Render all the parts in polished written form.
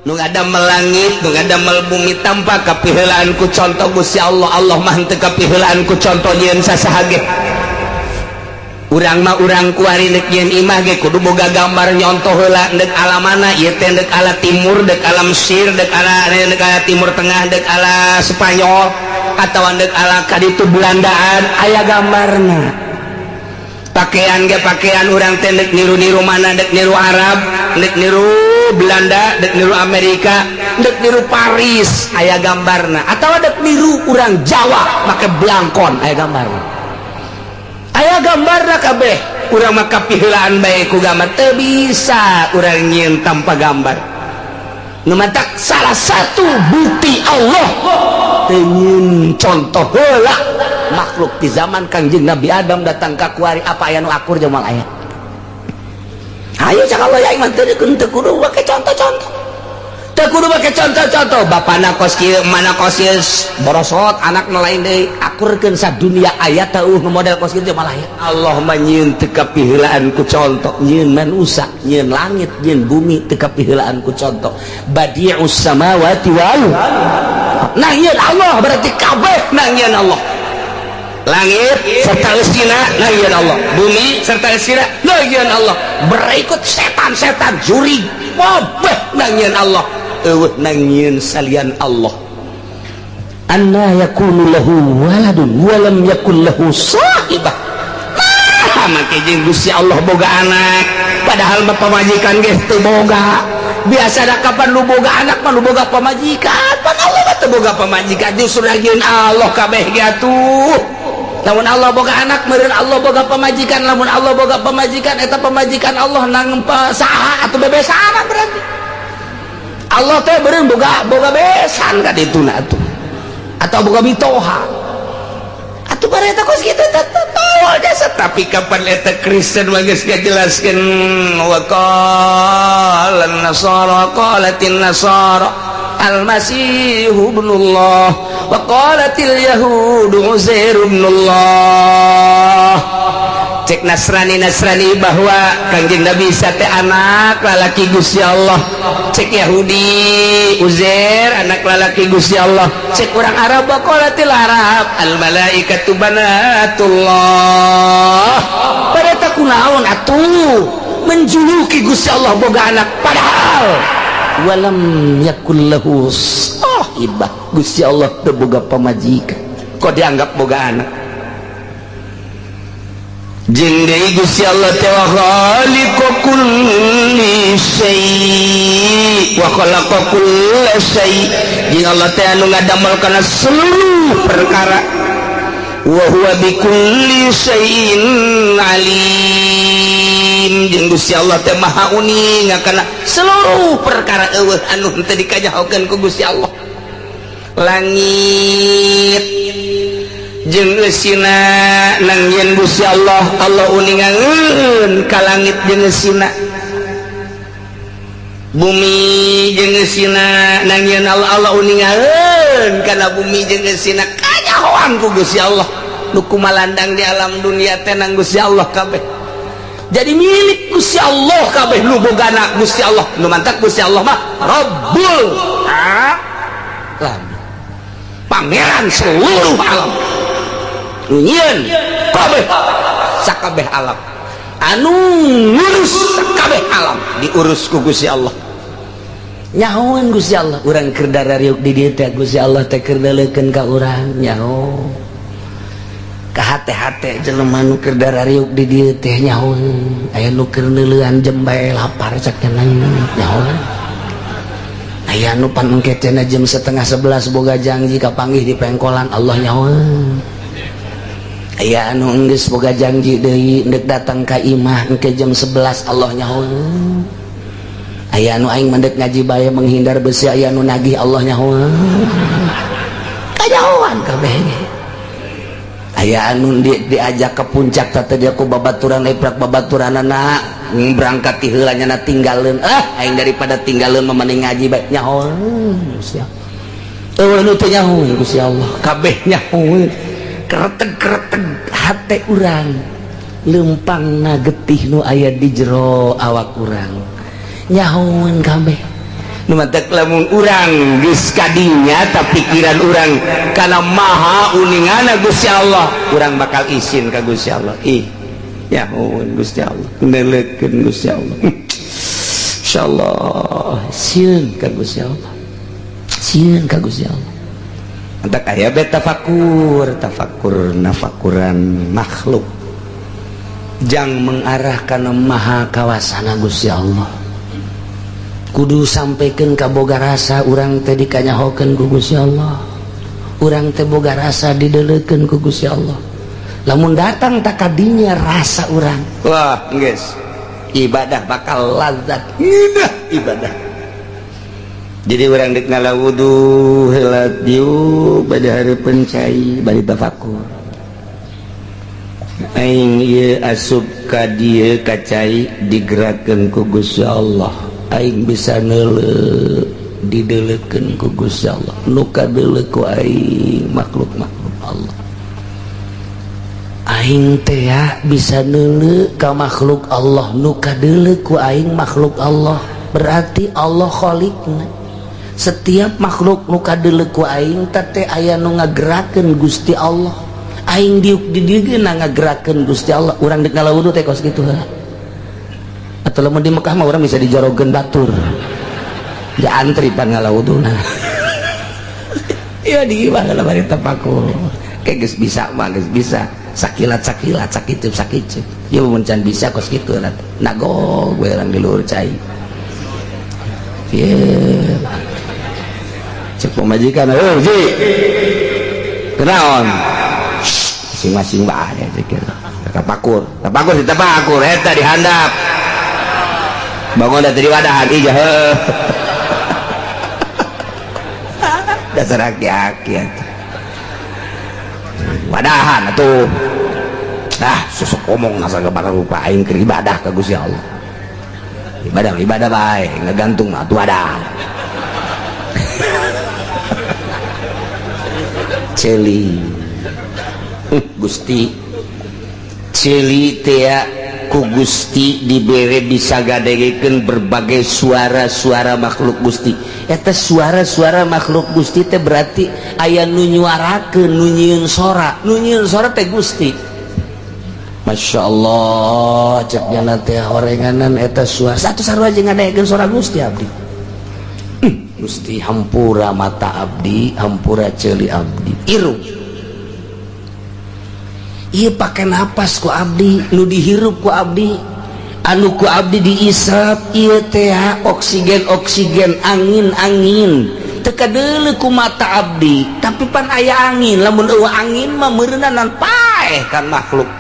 Nu ngadamel langit, nu ngadamel bumi tanpa kapiheulaan ku contoh Gusti Allah. Allah mah teu kapiheulaan ku contoh nyieun sasaha ge. Urang mah, urang kuari neuk nyieun imah ge kudu boga gambar, nyontoh heula deuk ala mana ieu teh, deuk ala timur, deuk ala Mesir, deuk ala Timur Tengah, deuk ala Spanyol atawa deuk ala kaditu Belandaan, aya gambarna. Pakaian ge, pakaian urang teh deuk niru-niru mana, deuk niru Arab, deuk niru Belanda, dek niru Amerika, dek niru Paris, aya gambarna. Atau dek niru urang Jawa make blangkon, aya gambarna. Aya gambarna kabeh. Urang mah kapiheulaan bae ku gambar. Teu bisa urang nyieun tanpa gambar. Nu matak salah satu bukti Allah teu nyieun contoh heula makhluk di zaman Kangjeng Nabi Adam datang ka kuari, apa aya nu akur jeung moal aya? Ayo cak Allah, ya iman teu teu kudu make contoh-contoh, teu kudu make contoh-contoh. Bapana kos kieu, mana kos kieu, borosot anak nu lain deui, akurkeun sadunia. Aya teu nu model kos kieu? Malah aya. Allah mah nyieun teu kapiheulaan ku contoh, nyieun manusia, nyieun langit, nyieun bumi teu kapiheulaan ku contoh. Badi'us samawati wal, nah nyieun Allah berarti kabeh nah nyieun Allah. Langit serta eusina nyieun Allah, bumi serta eusina nyieun Allah, berikut setan-setan, jurig, kabeh nyieun Allah. Eueuh nyieun salian Allah. Anna yakunu lahu waladun wa lam yakun lahu sahibah. Nah, make jeung Gusti Allah boga anak, padahal mah pamajikan ge teu boga. Biasa da kapan lu boga anak mah lu boga pamajikan. Pan Allah mah teu boga pamajikan, justru nyieun Allah kabeh ge atuh. Lamun Allah boga anak, meureun Allah boga pamajikan. Lamun Allah boga pamajikan, eta pamajikan Allah nang saha atau bebesana? Berarti Allah teh beureun boga boga besan ka dituna atuh, atau boga mitoha atuh. Bareta kos kitu tetep jasa. Tapi kapan eta Kristen mah geus ngajelaskeun, wa qala nasara, qalatin nasara al-masihu ibnullah wa qalatil yahudu uzair ibnullah. Cek Nasrani Nasrani bahwa Kangjeng Nabi Isa teh anak lalaki Gusti Allah, cek Yahudi Uzair anak lalaki Gusti Allah, cek orang Arab qalatil Arab al malaikatu banatullah. Pada tak kunaon atuh menjuluki Gusti Allah boga anak, padahal walam yakul lahu sahibah, Gusti Allah teu boga pamajikan, kok dianggap boga anak? Jeung deui Gusti Allah teh wa khaliqu kulli syai wa khalaqa kulla syai, jeung Allah teh anu ngadamel kana seluruh perkara. Wa huwa bikulli syai'in alim, jeung Gusti Allah teh maha uning kana seluruh perkara. Eueuh anu teu dikanyahokeun ku Gusti Allah. Langit jeung eusina nangieun Gusti Allah. Allah uningangeun ka langit jeung eusina. Bumi jeung eusina nangieun Allah. Allah uningangeun kana bumi jeung eusina. Kanyahoan ku Gusti Allah. Nu kumalandang di alam dunia teh nang Gusti Allah kabeh, jadi milik Gusti Allah kabeh, nu bogana Gusti Allah. Nu mantak Gusti Allah mah Rabbul Alamin, pangeran seluruh alam, nu nyieun kabeh, sakabeh alam, anu ngurus sakabeh alam, diurus ku Gusti Allah. Nyahoan Gusti Allah. Urang keur darariuk di dieu teh, Gusti Allah teh keur deuleukeun ka urang, nyaho ka hate-hate jelema nu keur darariuk di dieu teh. Nyaho aya nu keur neuleuan jembe, lapar cak nyaho. Aya nu pan engke cenah jam 10.30 boga janji kapanggih di pengkolan, Allah nyaho. Aya anu enggeus boga janji deui ndek datang ka imah engke jam 11, Allah nyaho. Aya anu aing mendek ngaji bae menghindar besi, aya anu nagih, Allah nyaho. Kanyahoan kabeh. Aya anu diajak ke puncak tadi dia ku babaturan, leprak babaturanana berangkat ti heula, nya tinggalin. Ah, aing daripada tinggalin mah mending ngaji bae. Nyaho Gusti Allah. Eueuh nu teu nyaho Gusti Allah. Kabeh nyaho. Kereteg-kereteg hate urang, lempangna getih nu aya di jero awak urang, nyahoan kabeh. Nu matak lamun urang geus kadinya, tapi pikiran urang kana maha uningana Gusti Allah, urang bakal isin ka Gusti Allah. Ih ya Gusti Allah, neuleukeun Gusti Allah. Insyaallah sieun ka Gusti Allah, sieun ka Gusti Allah. Entak aya be tafakur, tafakur nafakuran makhluk jang mengarah kana maha kawasana Gusti Allah. Kudu sampaikan ka boga rasa urang teh dikanyahokeun ku Gusti Allah, urang teh boga rasa dideleukeun ku Gusti Allah. Lamun datang tak kadinya rasa urang, wah geus ibadah bakal lazat, indah ibadah. Jadi urang dek ngala wudu heula, diuk pada hareupeun cai bari tafakur, aing ieu asup ka dieu ka cai digerakkeun ku Gusti Allah, aing bisa neuleuh dideleukeun ku Gusti Allah, nu kadeuleu ku aing makhluk-makhluk Allah. Aing teh bisa neuleuh ka makhluk Allah, nu kadeuleu ku aing makhluk Allah, berarti Allah khaliqna. Setiap makhluk nu kadeuleu ku aing teh aya nu ngagerakeun Gusti Allah. Aing diuk di dieu ngagerakeun Gusti Allah. Urang dek ngala wudu teh kos kitu heula. Atau lamun di Mekah mah urang bisa dijorogeun batur, diantri pan ngala wuduna. Iya, di mana lah bari tafakur kayak geus bisa mah, geus bisa sakilat sakilat, sakitu sakitu. Ya mun can bisa kos kitu lah, nagog we urang di luhur cai. Ye, cek pamajikan, "Oh ji, kenaon?" Masing-masing bae cek tapakur, tapakur, tapakur eta di handap bangun dari wadahan ija heuh. Dasar aki-aki atuh. Wadahan atuh. Ah, susuk omong nasa barang rupa aing keur ibadah ka Gusti Allah. Ibadah ibadah bae, ngagantung mah atuh wadah. Celi. Gusti. Celi teh ku Gusti dibere bisa gadegekeun berbagai suara-suara makhluk Gusti. Eta suara-suara makhluk Gusti teh berarti aya nu nyuarakeun, nu nyieun sora, nu nyieun sora teh Gusti. Masya Allah, cek jana teh horenganan eta suara satu sarua jeung ngadegekeun suara Gusti abdi. Gusti hampura mata abdi, hampura ceuli abdi, irung ieu pake napas ku abdi, nu dihirup ku abdi, anu ku abdi diisap ieu teh oksigen oksigen, angin angin teu kadeuleu ku mata abdi, tapi pan aya angin. Lamun eueuh angin mah meureunanan paeh kan makhluk.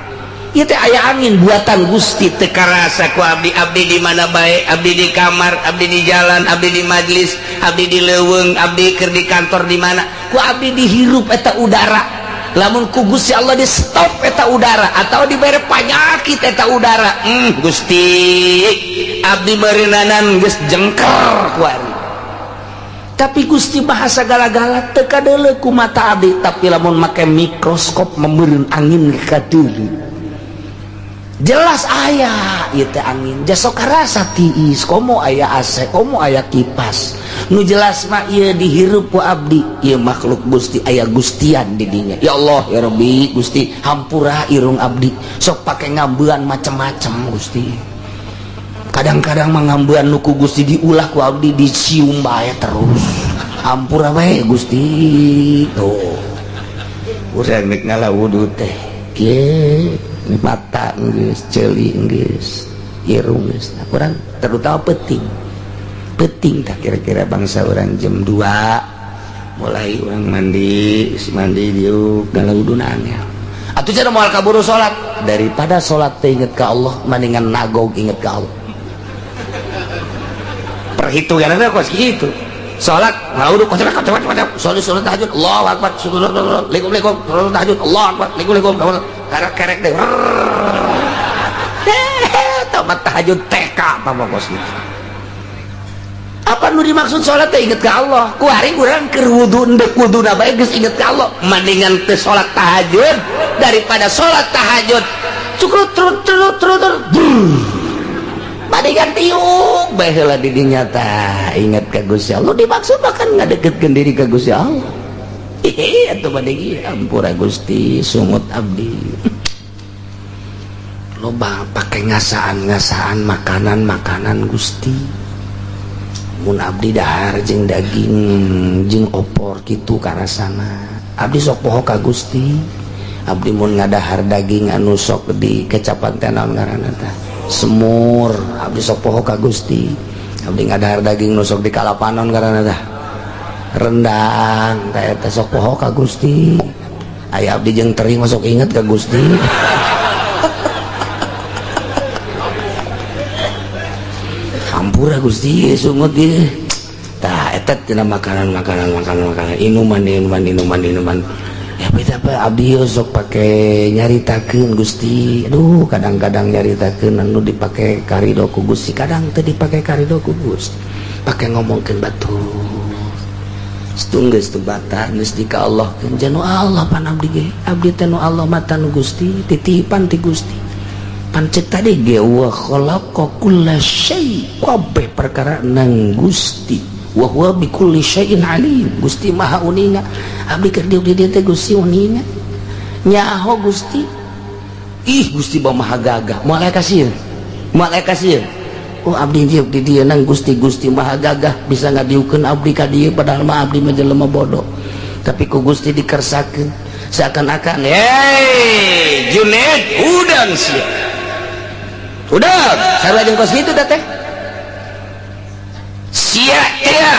Ieu teh aya angin buatan Gusti, teu karasa ku abdi. Abdi di mana bae, abdi di kamar, abdi di jalan, abdi di majlis, abdi di leuweung, abdi keur di kantor, di mana ku abdi dihirup eta udara. Lamun ku Gusti Allah di stop eta udara atau dibere panyakit eta udara, Gusti abdi meureunnanan geus jengker kuari. Tapi Gusti bahasa gala-gala teu kadeuleu ku mata abdi, tapi lamun make mikroskop meureun angin kadeuleu jelas aya ieu teh angin. Jasok karasa tiis, komo aya AC, komo aya kipas, nu jelas mah ieu dihirup ku abdi, ieu makhluk Gusti, aya Gustian di dinya. Ya Allah ya Rabbi, Gusti hampura irung abdi sok pake ngambean macem-macem. Gusti kadang-kadang mengambean nu ku Gusti diulah ku abdi dicium bae terus, hampura bae Gusti. Tuh urang rek ngala wudu teh kieu, mata geus, ceuli geus, irung geus. Nah, kurang terutama penting penting tak kira-kira bangsa orang jam 2 mulai orang mandi, mandi diuk ngala wudu angel atuh cara moal kaburu salat. Daripada salat teh inget ka Allah, mendingan nagog inget ka Allah. Perhitungannya kos gitu. Salat ngala wudu kocok kocok kocok, salat salat tahajud, Allahu akbar, likum likum, salat tahajud, Allahu akbar, likum likum, kerek kerek deh tamat tahajud TK apa kos gitu. Apa nu dimaksud salat teh inget ka Allah? Kuari urang keur wudu, endek wudu na bae geus inget ka Allah. Mendingan teu salat tahajud daripada salat tahajud cukrut trut trut trut. Badikan tiuk bae heula di dinya tah inget ka Gusti Allah, dimaksud bahkan ngadeketkeun diri ka Gusti Allah. Ih, atuh bade ampura Gusti, sungut abdi. Loba pake ngasaan-ngasaan makanan-makanan Gusti. Mun abdi dahar jeung daging jeung opor kitu karasana. Abdi sok poho ka Gusti. Abdi mun ngadahar daging anu sok di kecapan teh naon ngaranna tah? Semur. Abdi sok poho ka Gusti. Abdi ngadahar daging nu sok di kalapanon ngaranna tah? Rendang. Tah eta sok poho ka Gusti. Aya abdi jeung teri mah sok inget ka Gusti. Ampura Gusti, sungut ieu. Tah eta tina makanan-makanan makanan-makanan inuman inuman inuman inuman. Ya beda apa abdi sok pake nyaritakeun Gusti. Aduh, kadang-kadang nyaritakeun anu dipake karido ku Gusti, kadang teu dipake karido ku Gusti. Pake ngomongkeun batur. Geus teu batar geus di ka Allah keun janu Allah pan abdi ge. Abdi teh nu Allah mata nu Gusti, titipan ti Gusti. Pan cek tadi ge wa khalaqa kulla syai, kabeh perkara nang Gusti. Wa huwa bi kulli syai'in alim. Gusti Maha uninga. Abdi keur diuk di dieu teh Gusti uninga. Nyaho Gusti. Ih Gusti Maha gagah. Moal aya kasieun. Moal aya kasieun. Oh abdi diuk di dieu nang Gusti, Gusti Maha gagah bisa ngadiukeun abdi ka dieu padahal mah abdi mah jelema bodoh. Tapi ku Gusti dikersakeun seakan-akan, "Hey, Junaid, udang sia." Udah, saya lajeng kos kitu teh. Sia teh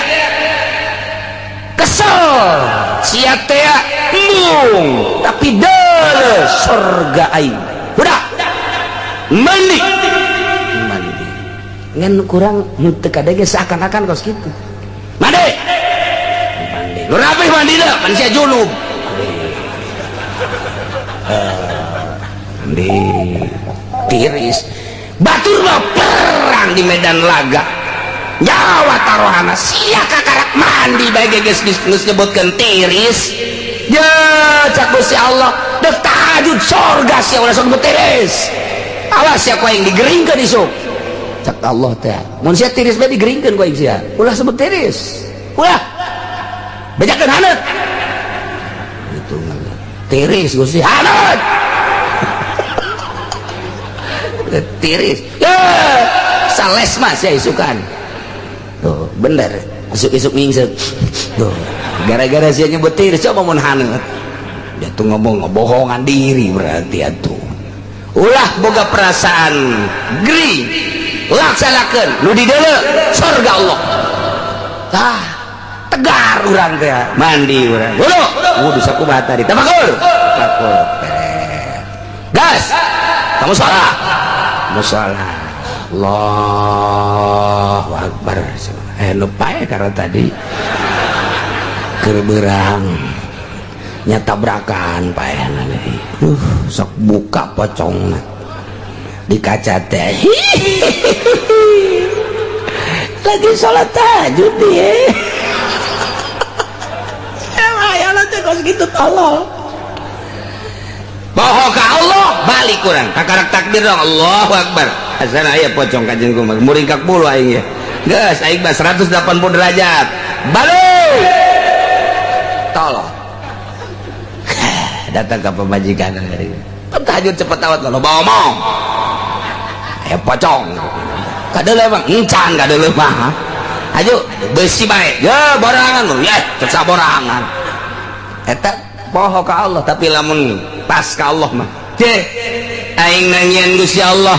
kesel, sia teh embung, tapi deuleu surga aing. Udah. Mandi. Mandi. Ngan kurang henteu kadege seakan-akan kos kitu. Mandi. Mandi. Nu rapih mandi da, pan sia junub. Mandi. Tiris. Batur mah perang di medan laga. Nyawa taruhana sia kakarak mandi bae geus geus nyebutkeun tiris. Ya cak Gusti Allah, dek tahajud sorga sia ulah sok tiris. Awas sia ku aing digeringkeun isuk. Cak Allah teh. Mun sia tiris bae digeringkeun ku aing sia. Ulah sebut tiris. Ulah. Bejakeun haneut. Itu tiris Gusti haneut. Tiris. Ya, sales mas ya isukan. Tuh, bener. Isuk-isuk ngingsek. Tuh, gara-gara sia nyebut tiris coba mun haneut. Dia tuh ngomong ngebohongan diri berarti atuh. Ulah boga perasaan gering. Laksanakeun nu di deuleu surga Allah. Tah, tegar urang teh mandi urang. Wudu, wudu sakumaha tadi. Tafakur. Tafakur. Gas. Kamu sholat. Musola. Allahu Akbar. Nu pae karena tadi keur beurang nya tabrakan paehna deui. Sok buka pocongna di kaca teh. Lagi sholat tahajud dia. Emang teh kos kitu tolol. Bohong ka Allah balik kurang kakarak takbir dong Allahu Akbar. Asana aya pocong ka jeung kumaha muringkak bulu aing ya. Geus aing mah 180 derajat. Balik. Tolol. Datang ka pamajikan dari. Tahajud cepet awat loba omong. Aya pocong. Kadeuleu mah encan kadeuleu mah. Ayo besi bae. Ya borangan lu. Ya cek saborangan. Eta poho ka Allah tapi lamun pas ka Allah mah. Ceh aing nangieun Gusti Allah,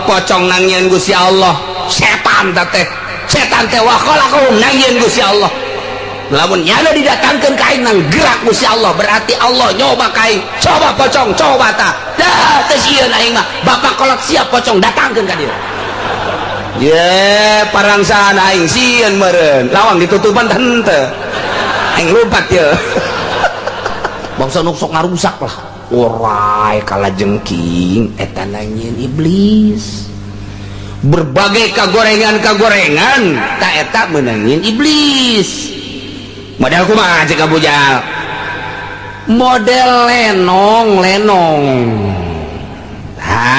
pocong nangieun Gusti Allah, setan teh. Setan teh wa khalaqahum nangieun Gusti Allah. Lamun nyana didatangkeun ka aing nang gerak Gusti Allah, berarti Allah nyoba ka aing. Coba pocong, coba ta. Dah teu sieun aing mah. Bapak kolot siap pocong datangkeun ka dieu. Ye, parangsaan aing sieun meureun. Lawang ditutupan teh henteu. Aing lupat ye. Bangsa nu sok ngarusak lah. Orai kalajengking eta nangieun iblis. Berbagai kagorengan-kagorengan ta eta meunangin iblis. Model kumaha cek Abu Jahal? Model lenong-lenong. Ha,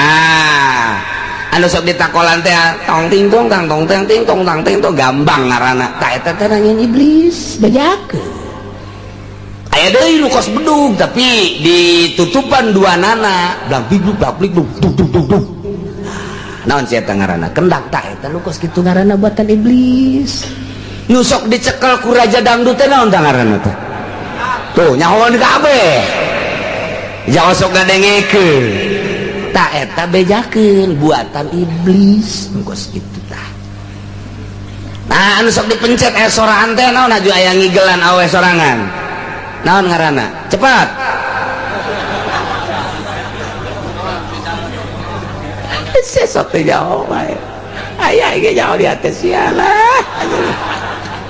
Anu sok ditakolan teh tong ting tong tang tong tang ting tong tang ting tong gambang ngaranna. Tah eta teh nangin iblis bejakeun. Aya deui nu kos bedug tapi ditutupan dua nana blang big blak blik dung dung dung dung dung. Naon sia eta ngaranna? Kendang. Tah eta nu kos kitu ngaranna buatan iblis. Nu sok dicekel ku raja dangdut teh naon tah ngaranna teh? Tuh nyahoan kabeh. Jangan sok ngadengekeun. Tak eta bejakeun buatan iblis kos kitu tah. Nah anu sok dipencet aya soraan teh naon aju aya ngigelan awe sorangan. Naon ngaranna? Cepat. Sesok teh jauh bae. Aya ge jauh di atas sia lah.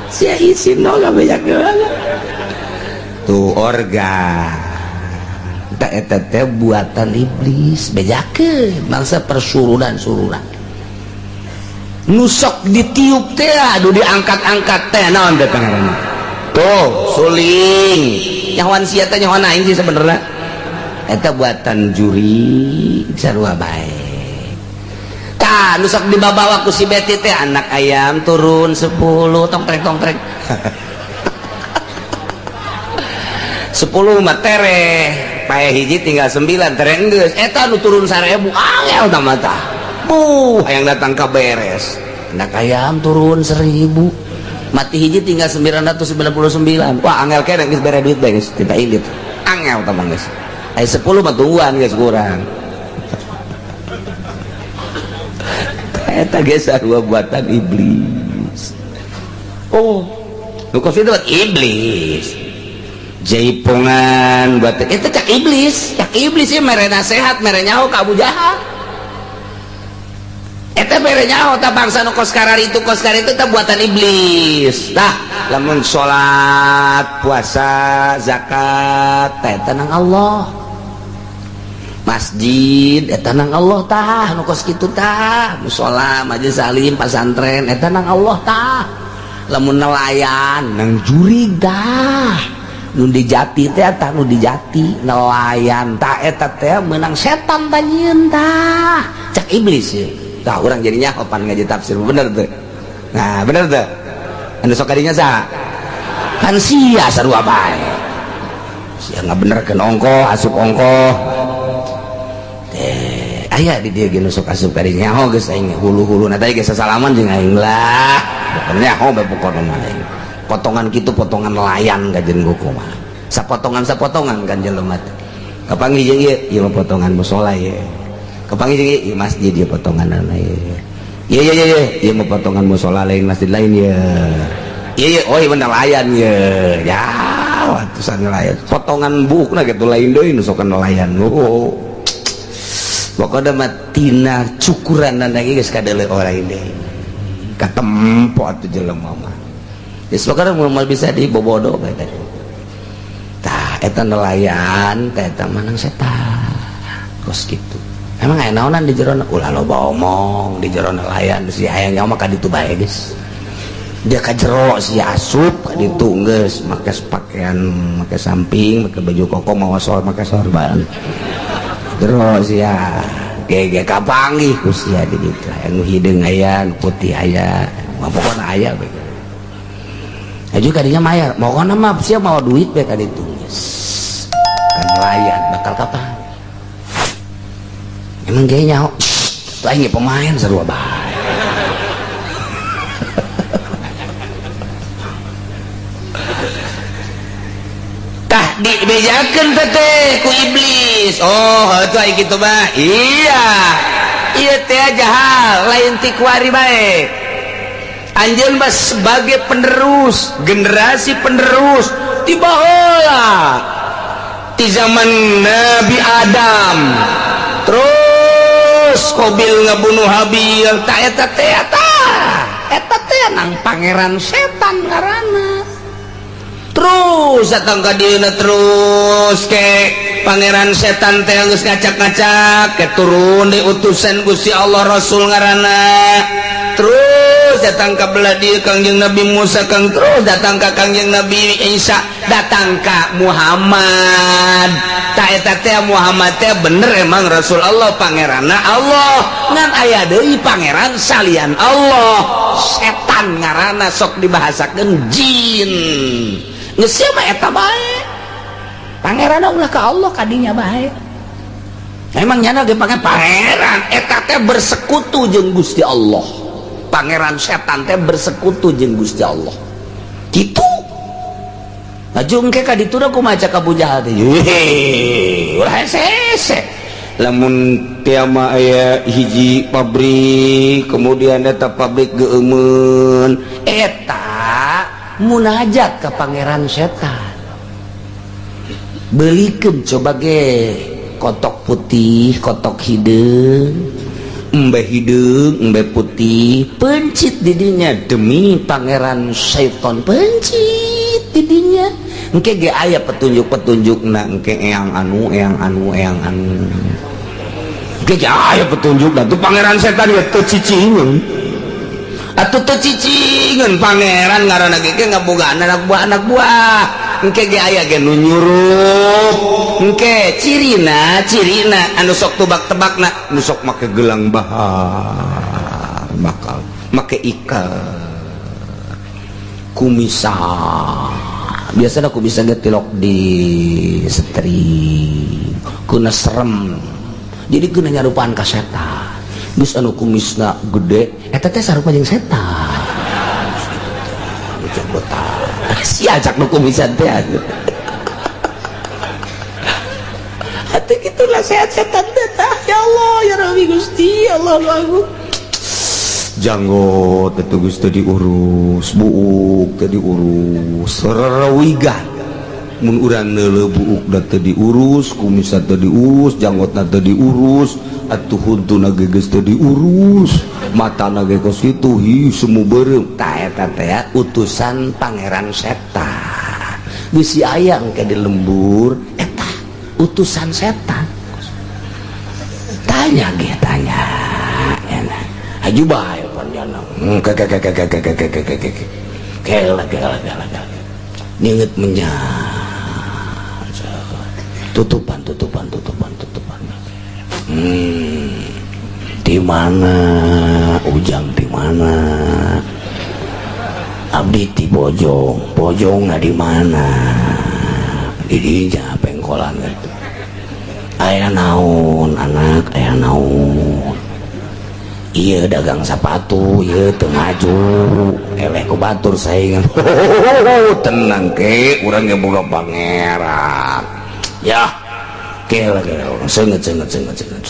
Sia isin no gabejakeun. Tuh organ. Tak eta teh buatan iblis bejakeun bangsa persurunan-surunan. Nu sok ditiup teh aduh diangkat-angkat teh naon teh ngaranna? Tuh suling. Nyahoan sia teh nyahoan aing sih sebenarnya. Eta buatan juri sarua bae. Tah nu sok dibabawa ku si Beti teh anak ayam turun 10 tong trek tong trek. 10 mah tereh, pae hiji tinggal 9 tereh geus. Eta nu turun 1000 angel tah mah tah. Buh, hayang datang ka beres. Anak ayam turun 1000. Mati hiji tinggal 999. Wah, angel keneh geus bere duit bae geus, tidak indit. Angel tah mah geus. Aya 10 mah tungguan geus kurang. Eta geus sarua buatan iblis. Oh, nu kos itu buat iblis. Jaipongan buat itu cak iblis ya mere nasehat mere nyaho ka Abu Jahal. Eta mere nyaho ta bangsa nu kos karar itu teh buatan iblis. Tah lamun salat, puasa, zakat teh eta nang Allah. Masjid eta nang Allah tah nu kos kitu tah, musala, majelis salim, pasantren eta nang Allah tah. Lamun nelayan nang jurig tah. Nu dijati teh tah nu dijati nelayan tah eta teh meunang setan tah nyieun tah cak iblis ye tah urang jadi nyaho pan ngaji tafsir bener teh. Nah bener teh anu sok kadinya saha kan sia sarua bae sia ngabenerkeun ongkoh asup ongkoh teh aya di dieu ge nu sok asup kadinya nyaho geus aing hulu-huluna teh geus sasalaman jeung aing lah pokona nyaho bae pokona mah aing. Potongan gitu potongan nelayan kajen buku mah sapotongan kan jelema teh kapanggih jeung ieu ieu mah potongan musala ye kapanggih jeung ieu masjid ieu potonganna ye ieu ieu ieu ieu mah potongan musala lain masjid lain ye ieu ieu oh ieu nelayan ye ya atusan nelayan potongan buukna kitu lain deui nu sok nelayan oh pokona mah tina cukuranna ge geus kadeuleu lain deui katempo atuh jelema mah. Geus pokona moal bisa dibobodo bae tadi. Tah eta nelayan teh eta mah nang setan. Kos kitu. Emang aya naonan di jero ulah loba omong di jero nelayan si hayang nyawa mah ka ditu bae geus. Dia ka jero si asup ka ditu geus make pakaian make samping make baju koko mawa sol make sorban. Jero sia gege kapanggih ku sia di ditu. Aya nu hideung aya nu putih aya. Mah pokona aya bae. Aju kadinya mayar, pokoknya mah sia mau duit bae ka ditu. Kan nelayan bakal kapan? Emang ge nyaho, tuh aing pemain sarua bae. Tah dibejakeun teh ku iblis. Oh, heuh aing kitu mah. Iya. Ieu teh jahal, lain ti kuari bae. Anjeun mah sebagai penerus, generasi penerus ti baheula. Ti zaman Nabi Adam. Terus Qabil ngabunuh Habil, tah eta teh tah. Eta teh nang pangeran setan ngaranna. Terus datang ka dieuna terus ke pangeran setan teh geus ngacak-ngacak ke turun di utusan Gusti Allah Rasul ngaranna. Terus Terus datang ka belah dieu Kangjeng Nabi Musa, kang terus datang ka Kangjeng Nabi Isa, datang ka Muhammad. Ta eta teh Muhammad teh bener emang Rasul Allah, pangeranna Allah, ngan aya deui pangeran salian Allah, setan ngaranna, sok dibahasakeun jin. Geus mah eta bae pangeran, ulah ka Allah kadinya bae. Emang nyana ge pangeran eta teh bersekutu jeung Gusti Allah. Pangeran setan teh bersekutu jeung Gusti Allah gitu. Laju engke ka ditu da kumaha ka Abu Jahal teh? Ulah hese. Lamun tiama aya hiji pabrik, kemudian eta pabrik geueumeun, eta munajat ka pangeran setan. Belikeun coba ge kotok putih, kotok hideung, embe hideung, embe putih, pencit didinya demi pangeran syaiton, pencit didinya. Engke ge aya petunjuk-petunjuk na, engke eyang anu, eyang anu, eyang anu. Engke ge aya petunjuk tuh pangeran setan ge teu cicingeun. Atuh teu cicingeun pangeran ngaranna ge ngabogaan anak buah anak buah. Engke ge aya ge nu nyurup. Engke cirina, cirina anu sok tebak-tebakna, nu sok make gelang bahar, bakal make ikat kumisan. Biasanya kumisan ge tilok di setri kuna serem, jadi kena nyarupaan ka setan. Geus anu kumisna gede eta teh sarupa jeung setan. Si ajak nu kumisan teh atuh. Atuh kitu nasihat setan teh. Ya Allah, ya Rabbi Gusti Allah aku. Janggot itu geus teu diurus, buuk teu diurus, rerewigan. Mun urang neuleuh buuk teu diurus, kumisna teu diurus, janggotna teu diurus, atuh huntuna ge geus teu diurus, matana ge kos kitu, hi semu beureum. Tah eta teh utusan pangeran setan. Bisi aya engke di lembur eta utusan setan. Tanya ge tanya. Enak. Aju bae panjana. Ke ke ke ke ke ke ke ke ke ke. Kela kela kela kela. Ninget menyang. Tutupan tutupan tutupan tutupan. Di mana Ujang, di mana? Abdi di Bojong. Bojong di mana? Di dinya pengkolan gitu. Aya naon anak, aya naon? Iya dagang sepatu, iya teu maju, eleh ku batur saingan. Tenang ke, urang ge boga pangeran. Ya, kela kela urang seungeut seungeut seungeut seungeut.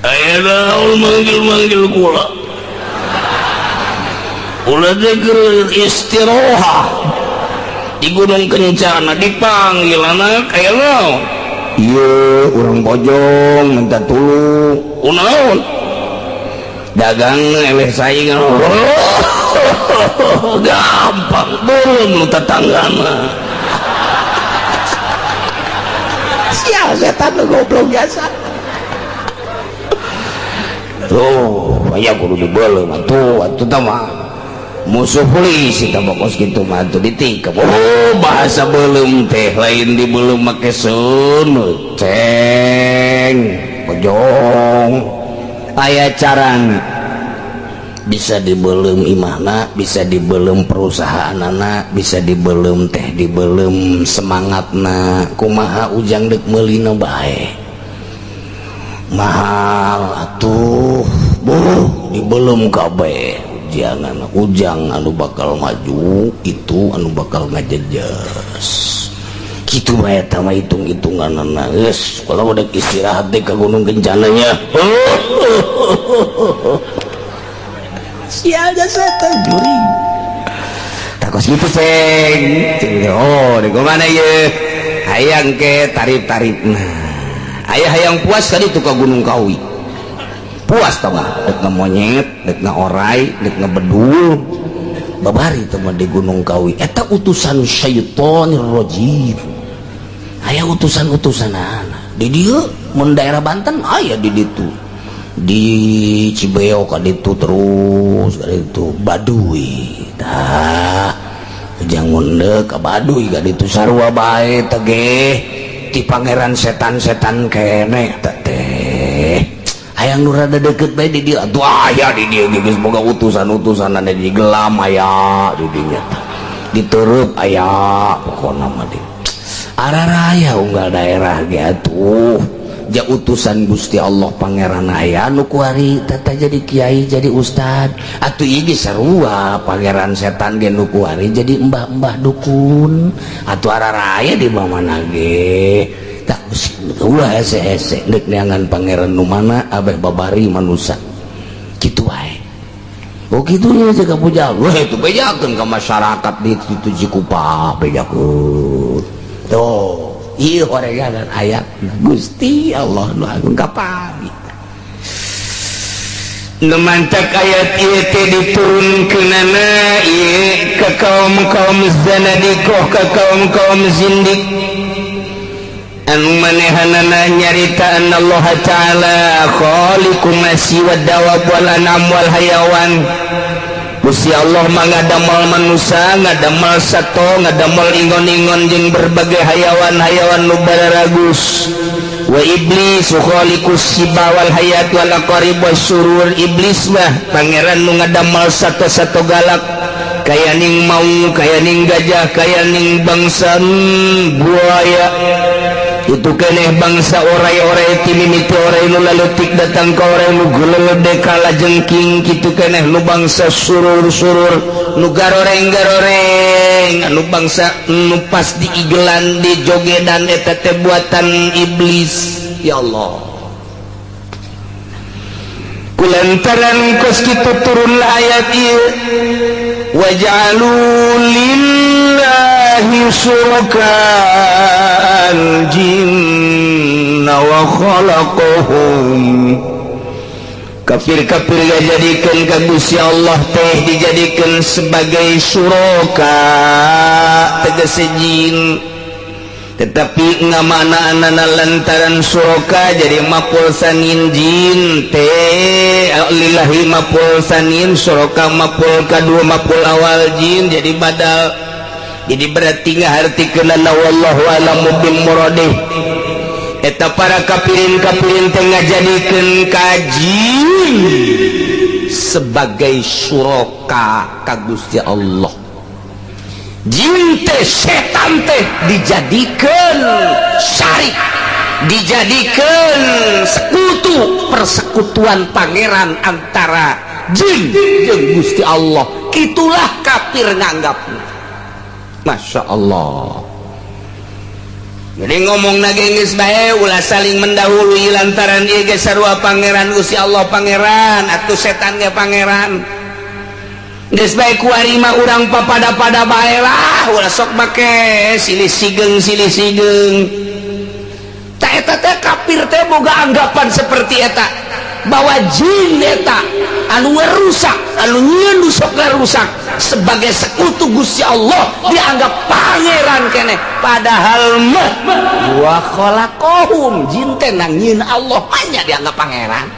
Aya naon manggil-manggil kula? Kula teh keur istirohah di Gunung Kencana dipanggil anak, aya naon? Iya, urang Bojong minta tulung. Kunaon? Dagang eleh saingan. Gampang, belum lu tetangga mah. Sial setan lu goblok biasa. Tuh, aya kudu dibeuleum atuh, atuh tah mah. Musuh polisi tah kos kitu mah atuh ditingkep. Oh, bahasa beuleum teh lain dibeuleum make seuneu. Ceng, Bojong. Aya carana. Bisa dibeuleum imahna, bisa dibeuleum perusahaanana, bisa dibeuleum teh dibeuleum semangatna. Kumaha Ujang deuk meulina bae. Mahal atuh, buh dibeuleum kabeh. Jangan Ujang anu bakal maju itu anu bakal ngajejas. Kitu bae eta mah hitung-hitunganana. Geus, kalau udah istirahat deh ke Gunung Kencananya. Sial setan juri. Takos gitu ceng. Oh, di mana ye? Hayang ke tarif-tarif. Nah, ayah hayang puas tadi tuh ke Gunung Kawi. Puas tau gak? Dek monyet, dek orai, dek bedul. Babari teman di Gunung Kawi. Eta utusan syaitonir rajim. Aya utusan-utusan anak. Di dieu mun daerah Banten aya di ditu, di Cibeo ka ditu, terus ka ditu Baduy. Tah, ujang munde ka Baduy ka ditu sarua bae teh ti pangeran setan-setan keneh teh. Hayang nu rada deket bae di dieu atuh aya di dieu geus boga utusan-utusan di gelam aya di dinya, diterep aya. Pokona mah di araraya unggal daerah ge atuh ja utusan Gusti Allah Pangeran aya nu kuari tata jadi kiai, jadi ustad. Atuh ieu ge sarua, pangeran setan ge nu kuari jadi embah-embah dukun atuh araraya di mana ge. Tak ulah hese-hese deuk neangan pangeran nu mana abeh babari manusia kitu wae. Oh, kitu nya ka puja. Wah, itu bejakeun ka masyarakat di itu Cikupa, bejakeun. Tuh, ieu horegan ayat Gusti Allah nu agung kapali. Nu mantak ayat ieu teh diturunkeunana ieu ka kaum-kaum zanadiqah, ka kaum-kaum zindik anu manehanana nyarita Allah Ta'ala khaliqu ma siwa dawab wal an'am wal hayawan. Gusti Allah mah ngadamel manusia, ngadamel sato, ngadamel ingon-ingon jeung berbagai hayawan-hayawan nu bararagus. Wa iblis khaliqus siba wal hayat wal aqarib was surur. Iblis mah pangeran nu ngadamel sato-sato galak, kaya ning mau, kaya ning gajah, kaya ning bangsa buaya itu keneh, bangsa orai-orai, ti mimiti orai nu laletik datang ka orai nu gelede kalajengking kitu keneh, nu bangsa surur-surur, nu garoreng-garoreng, anu bangsa nu pas diigelan, di jogedan, eta teh buatan iblis. Ya Allah, kulantaran kos kitu turunlah ayat ieu, waj'alu lillahi syuraka al-jinna wa khalaqahum. Kafir-kafir jadikan ka Gusti Allah teh dijadikan sebagai syuraka, tegese jin. Tetapi ngamana anana lantaran syuraka jadi maf'ul tsanin, jin teh lillahi maf'ul tsanin, syuraka maf'ul kadua, maf'ul awal jin jadi badal. Jadi berarti ngahartikeunana, wallahu a'lamu bil muradih, eta para kafirin kafirin teh ngajadikeun ka jin sebagai syuraka ka Gusti Allah. Jin teh, setan teh dijadikan syarik, dijadikan sekutu, persekutuan pangeran antara jin jeung Gusti Allah. Itulah kafir nganggap. Masya Allah. Jadi ngomong geus bae, ulah saling mendahului lantaran ieu ge sarua pangeran. Gusti Allah pangeran atuh, setan ge pangeran. Geus bae, kuari mah urang papada-pada bae lah, ulah sok make silih sigeng silih sigeng. Tak, eta teh kafir teh boga anggapan seperti eta, bahwa jin eta anu ngerusak, anu nyieun sok ngarusak, sebagai sekutu Gusti Allah, dianggap pangeran keneh. Padahal mah wa khalaqahum, jin teh nang nyieun Allah, banyak dianggap pangeran.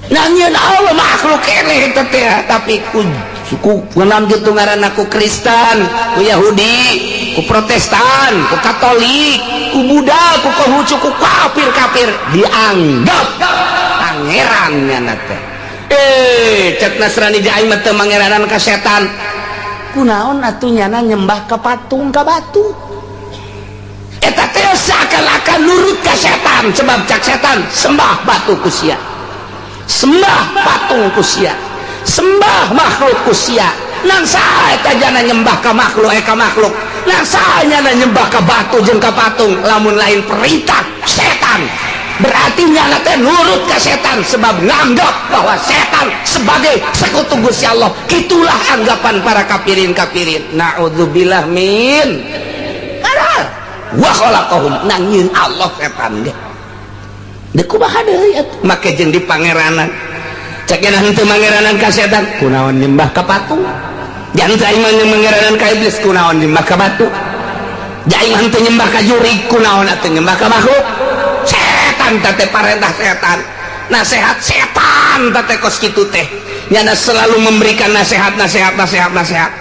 Nang nyieun Allah, makhluk keneh eta teh. Tapi ku suku kunaon kitu ngaranna, ku Kristen, ku Yahudi, ku Protestan, ku Katolik, ku Buddha, ku Konghucu, ku kafir-kafir dianggap pangeran nyana teh. Eh, cek Nasrani di aing mah teu mangeranan ka setan. Kunaon atuh nyana nyembah ka patung, ka batu? Eta teh seakan-akan nurut ka setan, sebab cak setan, sembah batu ku sia, sembah patung ku sia, sembah makhluk ku sia. Nang saha eta jana nyembah ka makhluk, eh, ka makhluk? Nang saha nyana nyembah ka batu jeung ka patung lamun lain perintah setan? Berarti nyana teh nurut ke setan, sebab nganggap bahwa setan sebagai sekutu Gusti Allah. Itulah anggapan para kafirin kafirin. Naudzubillah min. Wa khalaqahum, nang nyieun Allah setan ge. Deuk kumaha deui atuh? Make jeung di pangeranan. Cek henteu mangeranan ka setan, kunaon nyembah ka patung? Jangan aing mah mangeranan ka iblis, kunaon nyembah ka batu? Aing mah teu nyembah ka jurig, kunaon atuh nyembah ka makhluk setan? Teh parentah setan, nasehat setan teh kos kitu teh. Nyana selalu memberikan nasihat, nasihat, nasihat, nasihat.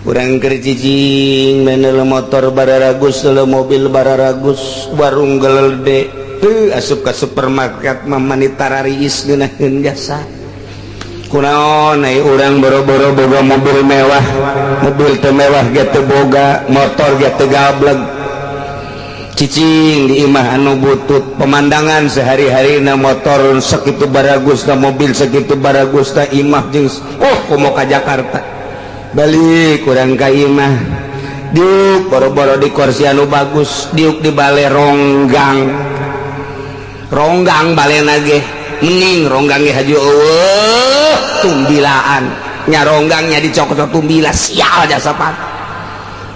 Urang keur cicing, menel motor bararagus, mobil bararagus, warung gelede, tuh asup ka supermarket mah mani tarariis ngeunaheun jasa. Kunaon ai urang boro-boro boga mobil mewah, mobil teu mewah ge teu boga, motor ge teu gableg, cicing di imah anu butut, pemandangan sehari-hari na motor segitu baragus na, mobil segitu baragus na, imah jeung oh komo ka Jakarta. Balik kurang ka imah, diuk boro-boro di kursi anu bagus, diuk di bale ronggang, ronggang balena ge mending ronggang ge haju eueuh tumbilaan nya, ronggangnya dicokot tumbila. Sial jasa pan,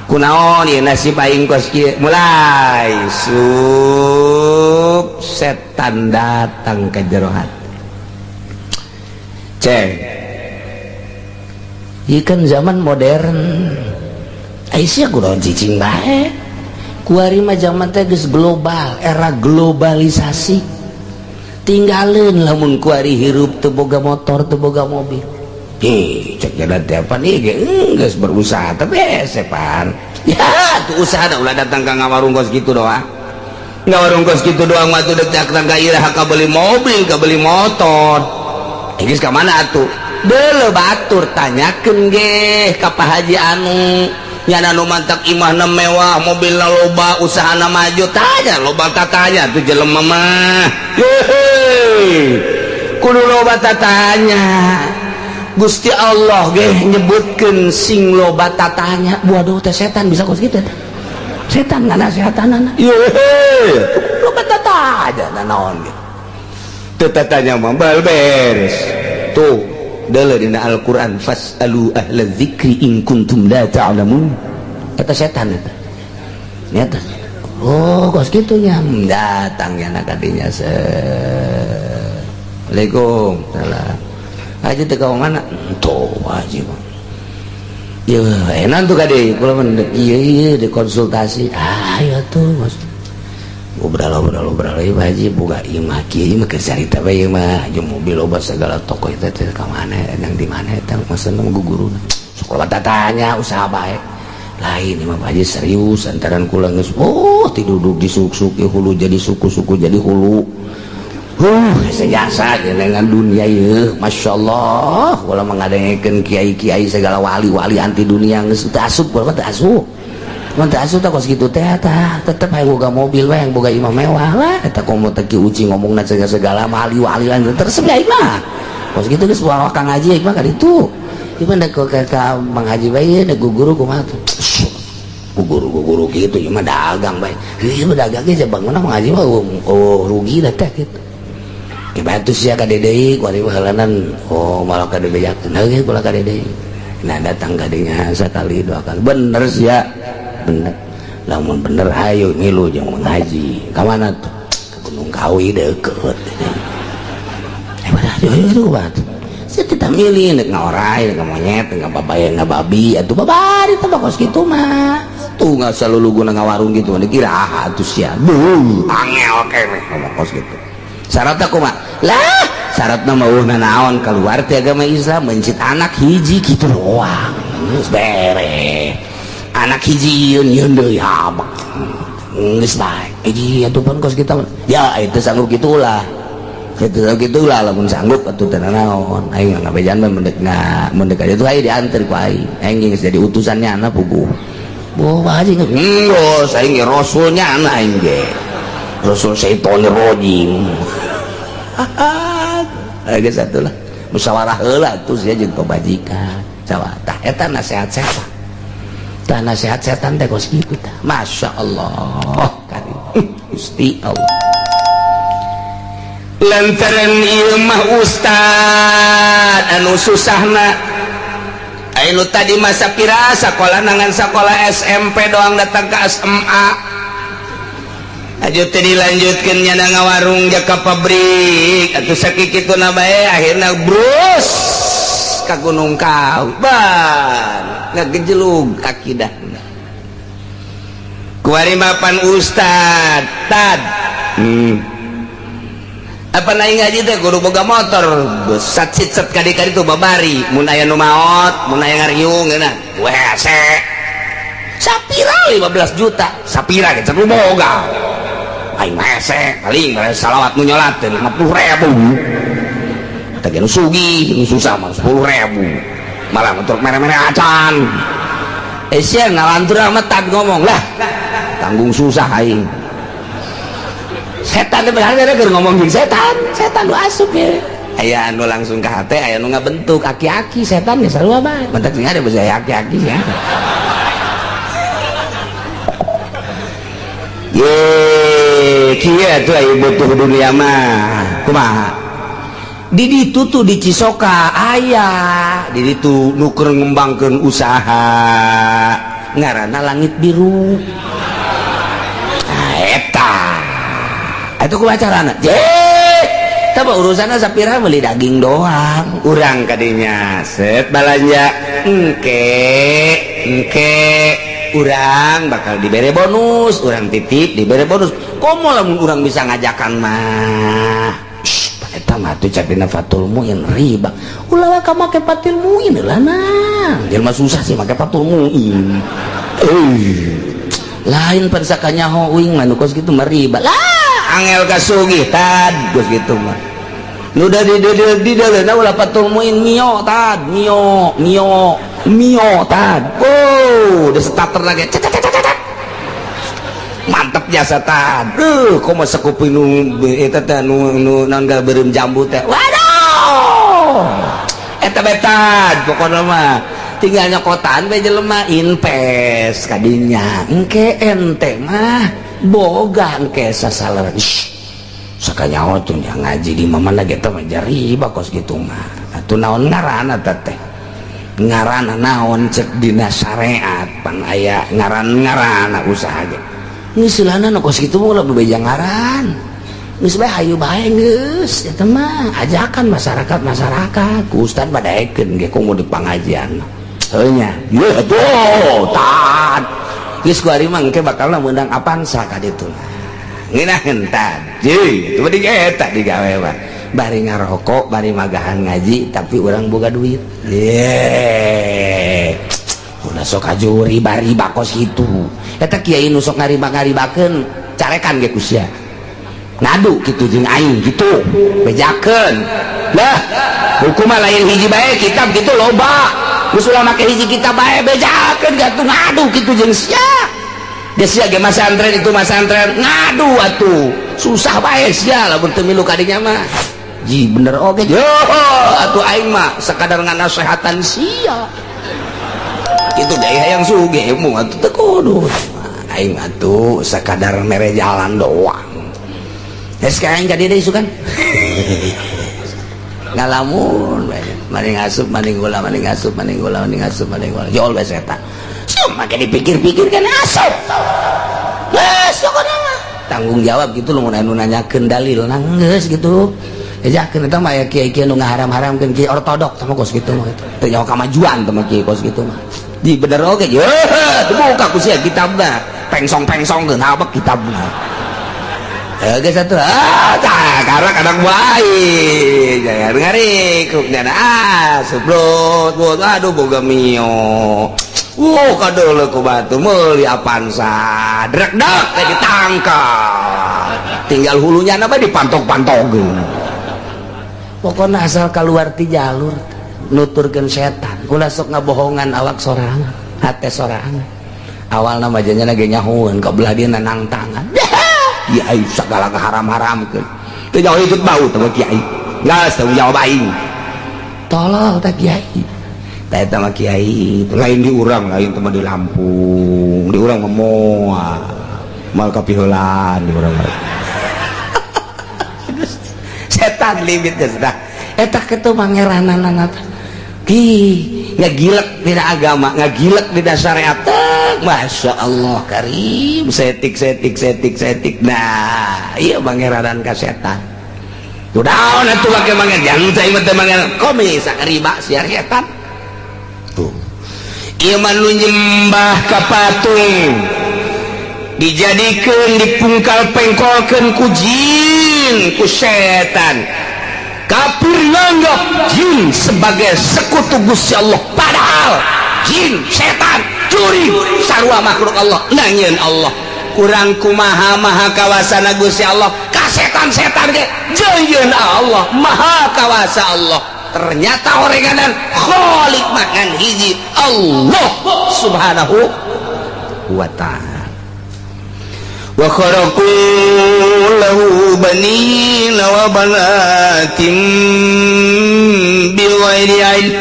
kunaon ieu nasib aing kos kieu? Mulai sup setan datang ke jero hati. Ceng, ieu kan zaman modern. Aisyah kunaon cicing bae? Kuari mah zaman teh geus global, era globalisasi. Tinggalin lamun kuari hirup teu boga motor, teu boga mobil. Hi, cek jalan teh apa nih ge geus berusaha tapi sepan. Ya, tuh usaha dah ulah datang ka ngawarung kos kitu doang. Ngawarung kos kitu doang mah tuh dek datang ka iraha ka beli mobil, ka beli motor. Geus ka mana atuh? Deuleu batur, tanyakeun ge ka Pak Haji anu nyana nu mantak imahna mewah, mobilna loba, usahana maju. Tanya loba, tatanya tuh jelema mah. Hehe, kudu loba tatanya. Gusti Allah ge nyebutkeun sing loba tatanya. Waduh, teh setan bisa kos kitu teh. Setan nganasehatanana. Yehe, loba tatanya naon ge. Teu tatanya mah bal beres. Tuh, deuleu dina Al-Qur'an, fas'alu ahla dzikri in kuntum la ta'lamun. Eta setan eta. Nyata. Oh, kos kitu nya. Datang ya nak kadinya se. Assalamualaikum. Salam. Haji teh ka mana? Tuh, haji mah. Ya, enak tuh kade. Kula mah ieu ieu dikonsultasi. Ah, ya tuh, Mas. Ngobrol, ngobrol, ngobrol, ieu Pak Haji boga ieu mah kieu, ieu mah keur carita bae ieu mah. Jeung mobil loba segala toko eta teh ka mana, yang di mana eta maksudna mah guruna. Sekolah tatanya usaha bae. Lain ieu mah, Pak Haji, serius antaran kula geus oh tiduduk di suk-suk hulu jadi suku-suku jadi hulu. Sejasa dengan dunia ieu, Masya Allah, kula mengadengekeun kiai-kiai segala wali-wali anti dunia geus teu asup. Kula mah teu asup. Mun teu asup teh kos kitu teh tah tetep hayang boga mobil we, yang boga imah mewah lah eta. Komo teh Ki Uci ngomongna segala segala wali-wali lan terus aing mah kos kitu geus bawa Kang Haji aing mah ka ditu. Ieu mah ka ka Mang Haji bae da guru kumaha tuh? Guru guru gitu ieu mah dagang bae. Ieu mah dagang ge bangunna Mang Haji mah oh rugi lah teh gitu. Bantu sia ka deui kuari mah heulanan oh malah ka dibejakeun heuh kula ka deui. Nah, datang ka dinya sakali dua kali, bener sia, bener. Lamun bener hayu ngilu jeung Mang Haji. Ka mana tuh? Ke Gunung Kawi deukeut. Eh, bener ayo itu batu. Saya tidak milih nek ngaorai, nek monyet, nek babaya, nggak babi atuh babari teh kos kitu mah. Tuh nggak selalu guna ngawarung gitu dikira ah atuh sia. Duh, angel keneh ngomong kos gitu. Syaratnya kumaha lah? Syaratnya mau naon? Keluar ti agama Islam, mencit anak hiji gitu doang. Geus beres anak hiji yeun yeun deui habak geus bae hiji atuh pun kos kita ya itu sanggup gitulah itu gitulah. Lamun sanggup atuh teu naon, aing ngabejan mah mendek mendek aja tuh aing diantar ku aing. Aing geus jadi utusannya anak puguh. Boh, Pak Haji geus aing ge rasulnya anak, aing ge rasul syaitonir rajim. Geus atuh lah musyawarah heula tuh sia jeung pamajikan sawa tah eta nasihat setan tah, nasihat setan teh kos kitu tah. Masya Allah karim Gusti Allah. Lantaran ieu mah ustad anu susahna. Anu tadi masa pira sekolah nangan sekolah SMP doang datang ke SMA aja teh dilanjutkan nyana ngawarung jaka pabrik atau sakitu na bae, akhirnya brus ka Gunung Kawi ban ngagejelug akidahna. Kuari mapan ustad tad. Apa naik ngaji teh kudu boga motor sat sit set kadi-kadi tuh babari mun aya nu maot, mun aya ngariung geuna wese sapira 15 juta sapira ge nu boga aing mah hese paling salawat nu nyolat teh 50.000 teh nu sugih nu susah mah 10.000 malah untuk mere-mere acan eh sia ngalantur amat tad ngomong lah tanggung susah aing. Setan teh berharga keur ngomong jeung setan, setan nu asup ya. Aya anu langsung ka hate, aya nu ngabentuk aki-aki setan ge sarua bae. Mentak sing ada bisa aki-aki ya. Ye, kieu atuh aya butuh dunia mah. Kumaha? Di ditu tuh di Cisoka aya, di ditu nu keur ngembangkeun usaha ngaranna Langit Biru. Nah, eta itu kumaha je tapi urusannya sapira beli daging doang urang kadinya set balanja engke engke urang bakal dibere bonus, urang titip dibere bonus komo lamun urang bisa ngajakan mah eta mah tuh cadina Fatul Muin riba ulah ka make Fatul Muin lah nah jelema susah sih make Fatul Muin lain pansakanya uing mah nu kos kitu mah riba lah angel kasugih tad geus kitu mah nu da di di di ulah Fatul Muin mio tad mio mio mio tad oh udah starter lagi mantep jasa tad komo sakuping nu eta teh nu nu naon beureum jambu teh waduh eta bae tad pokona mah tinggal nyokotan bae jelema invest kadinya engke ente mah boga engke sasalan sakanyaho tuh yang ngaji di mana gitu mah riba kos gitu mah atuh naon ngaranna teh ngaranna naon cek dina syariat pan aya ngaran-ngaranna usaha ge geus silana nu kos kitu mah ulah bebeja ngaran geus bae hayu bae geus eta mah ajakan masyarakat-masyarakat ku ustad badaekeun ge komo di pangajian heuh nya yeuh atuh tad geus ku ari mah engke bakalna meunang Avanza ka ditu ngeunaheun tad jeung itu mah eta digawe mah bari ngarokok bari magahan ngaji tapi urang boga duit ye ulah sok aju riba-riba kos kitu eta kiai nu sok ngariba-ngaribakeun carekan ge ku sia ngadu kitu jeung aing kitu bejakeun lah hukum mah lain hiji bae kitab kitu loba geus ulah make hiji kitab bae bejakeun gatuh ngadu kitu jeung sia geus sia ge masantren itu masantren ngadu atuh susah bae sia lamun teu milu kadinya mah ji bener oge yo atuh aing mah sakadar nganasehatan sia itu gaya yang sugih mu atuh teu kudu aing atuh sakadar mere jalan doang geus ka aing ka dieu deui sugan ngalamun maning asup maning gula maning asup maning gula maning asup maning gula jol bae setan make dipikir-pikir kan asup geus pokona mah tanggung jawab gitu loh mun anu nanyakeun dalil geus gitu ejakeun eta mah aya kiai-kiai nu ngaharam-haramkeun kiai ortodok sama kos kitu mah gitu teu nyaho kamajuan teh mah kiai kos kitu mah di bener oge ye dibuka ku sia kitabna pengsong-pengsongkeun habek kitabna geus atuh ah tah karena kadang bae jangan ngarik nyana ah subrot aduh boga mio wuh kadeuleu ku batu meuli Avanza drek dek ditangkap tinggal hulunya na dipantok-pantogkeun pokoknya asal keluar ti jalur nuturkeun setan ulah sok ngabohongan awak sorangan hate sorangan awalna mah janya ge nyahoeun ka belah dieuna nangtangan kiai segala keharam-haramkeun teu jauh ikut bau teh kiai geus tanggung jawab aing tolol teh kiai teh eta mah kiai lain di urang lain teh mah di Lampung di urang mah moal mal kapiheulaan di urang mah setan limit geus dah eta kitu mangerananana ki ngagilek dina agama ngagilek dina syariat. Masya Allah karim setik setik setik setik nah iya mangeranan ka setan tuh daun atuh make manger jangan saya mah teh manger komis riba siar setan tuh ieu mah nu nyembah ka patung. Dijadikan, dipungkal pengkolkan ku jin, ku setan. Kafir nganggap jin sebagai sekutu Gusti Allah, padahal jin, setan, curi sarua makhluk Allah. Nangieun Allah kurang kumaha maha kawasana Gusti Allah ka setan-setan ge jeung Allah maha kawasa. Allah ternyata orenganan khalik makan hiji Allah Subhanahu wa Ta'ala. Wa kharaqu lahu banina wa banatin bighairi ilm.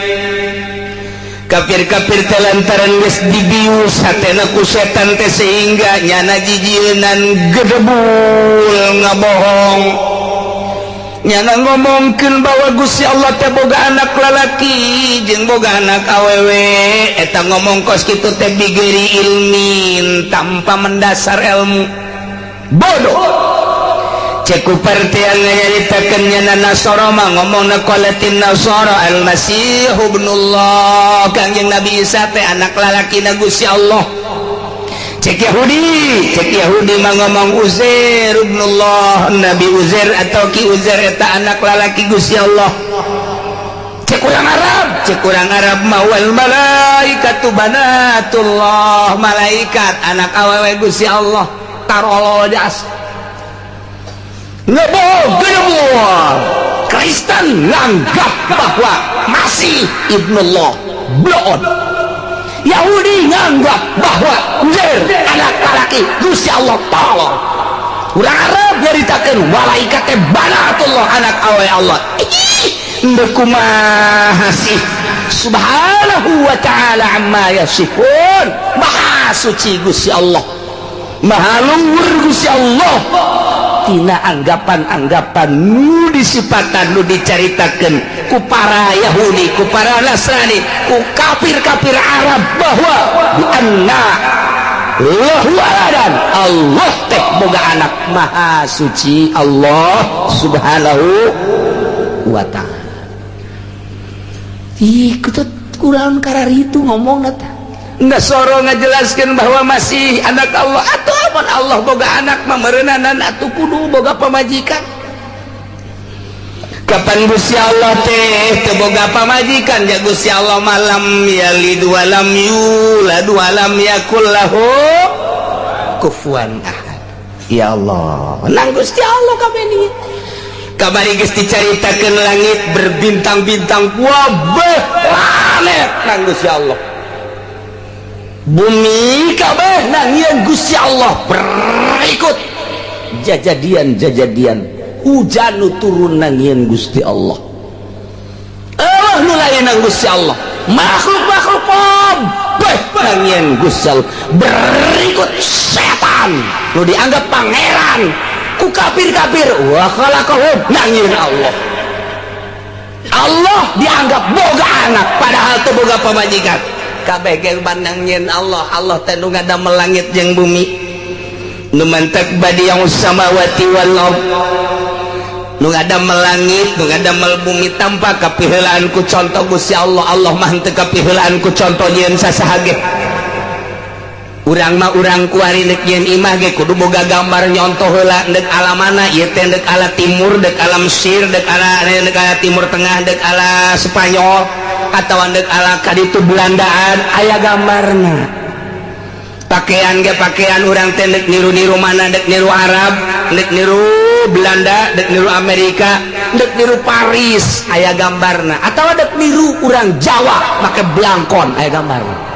Kafir-kafir teh lantaran geus dibius hatena ku setan teh, sehingga nyana jijieunan gedebul ngabohong. Nyana ngomongkeun bahwa Gusti Allah teh boga anak lalaki jeung boga anak awewe. Eta ngomong kos kitu teh bighairi ilmin, tanpa mendasar ilmu, bodoh. Cek yang nyaritakeun nyana Nasara mah ngomongna qalatin Nasara al-Masih ibnullah, Kangjeng Nabi Isa teh anak lalaki na Gusti Allah. Cek Yahudi, cek Yahudi mah ngomong Uzair ibnullah, Nabi Uzair atau Ki Uzair eta anak lalaki Gusti Allah. Cek urang Arab, cek urang Arab mah wal malaikatu banatullah, malaikat anak awewe Gusti Allah. Tarolo jas ngebohong. Kristen nganggap bahwa Masih ibnullah, bloon. Yahudi nganggap bahwa Uzair anak laki Gusti Allah, tolong. Urang Arab nyaritakeun malaikat teh banatullah, anak awe Allah. Ih, kumaha sih? Subhanahu wa Ta'ala amma yasifun. Maha suci Gusti Allah, maha luhur Gusti Allah tina anggapan-anggapan nu disipatan, nu dicaritakeun ku para Yahudi, ku para Nasrani, ku kafir-kafir Arab bahwa bi anna lahu waladan, Allah teh boga anak. Maha suci Allah Subhanahu wa Ta'ala. Ih, kurang karar itu ngomong teh. Nasoro ngajelaskan bahwa Masih anak Allah. Atau amun Allah boga anak memerenanan atau kudu boga pamajikan. Kapan Gusti Allah teh teu boga pamajikan? Ya Gusti Allah mah lam yalid walam yulad walam yakul lahu kufuwan ahad. Ya Allah, nang Gusti Allah kabeh ni kamari geus dicaritakeun langit berbintang-bintang, wabeh planet nang Gusti Allah, bumi kabeh nangieun Gusti Allah. Berikut jajadian-jajadian hujan nu turun nangieun Gusti Allah. Allah nu lain nang Gusti Allah, makhluk-makhluk kabeh nangieun Gusti Allah. Berikut setan nu dianggap pangeran ku kafir-kafir, wa khalaqahum, nangieun Allah. Allah dianggap boga anak padahal teu boga pamajikan. Kabeh ge nangieun Allah. Allah teh nu ngadamel langit jeung bumi, nu mantak badi'us samawati wal ard, nu ngadamel langit, nu ngadamel bumi tanpa kapiheulaan ku contoh Gusti Allah. Allah mah henteu kapiheulaan ku contoh nyieun sasaha ge. Urang mah urang kuari deuk nyieun imah ge kudu boga gambar, nyontoh heula deuk ala mana ieu teh, deuk ala timur, deuk ala Mesir, deuk ala Timur Tengah, deuk ala Spanyol atau deuk ala kaditu Belandaan, aya gambarna. Pakaian ge pakaian urang teh deuk niru-niru mana, deuk niru Arab, deuk niru Belanda, deuk niru Amerika, deuk niru Paris, aya gambarna. Atau deuk niru urang Jawa make blangkon, aya gambarna.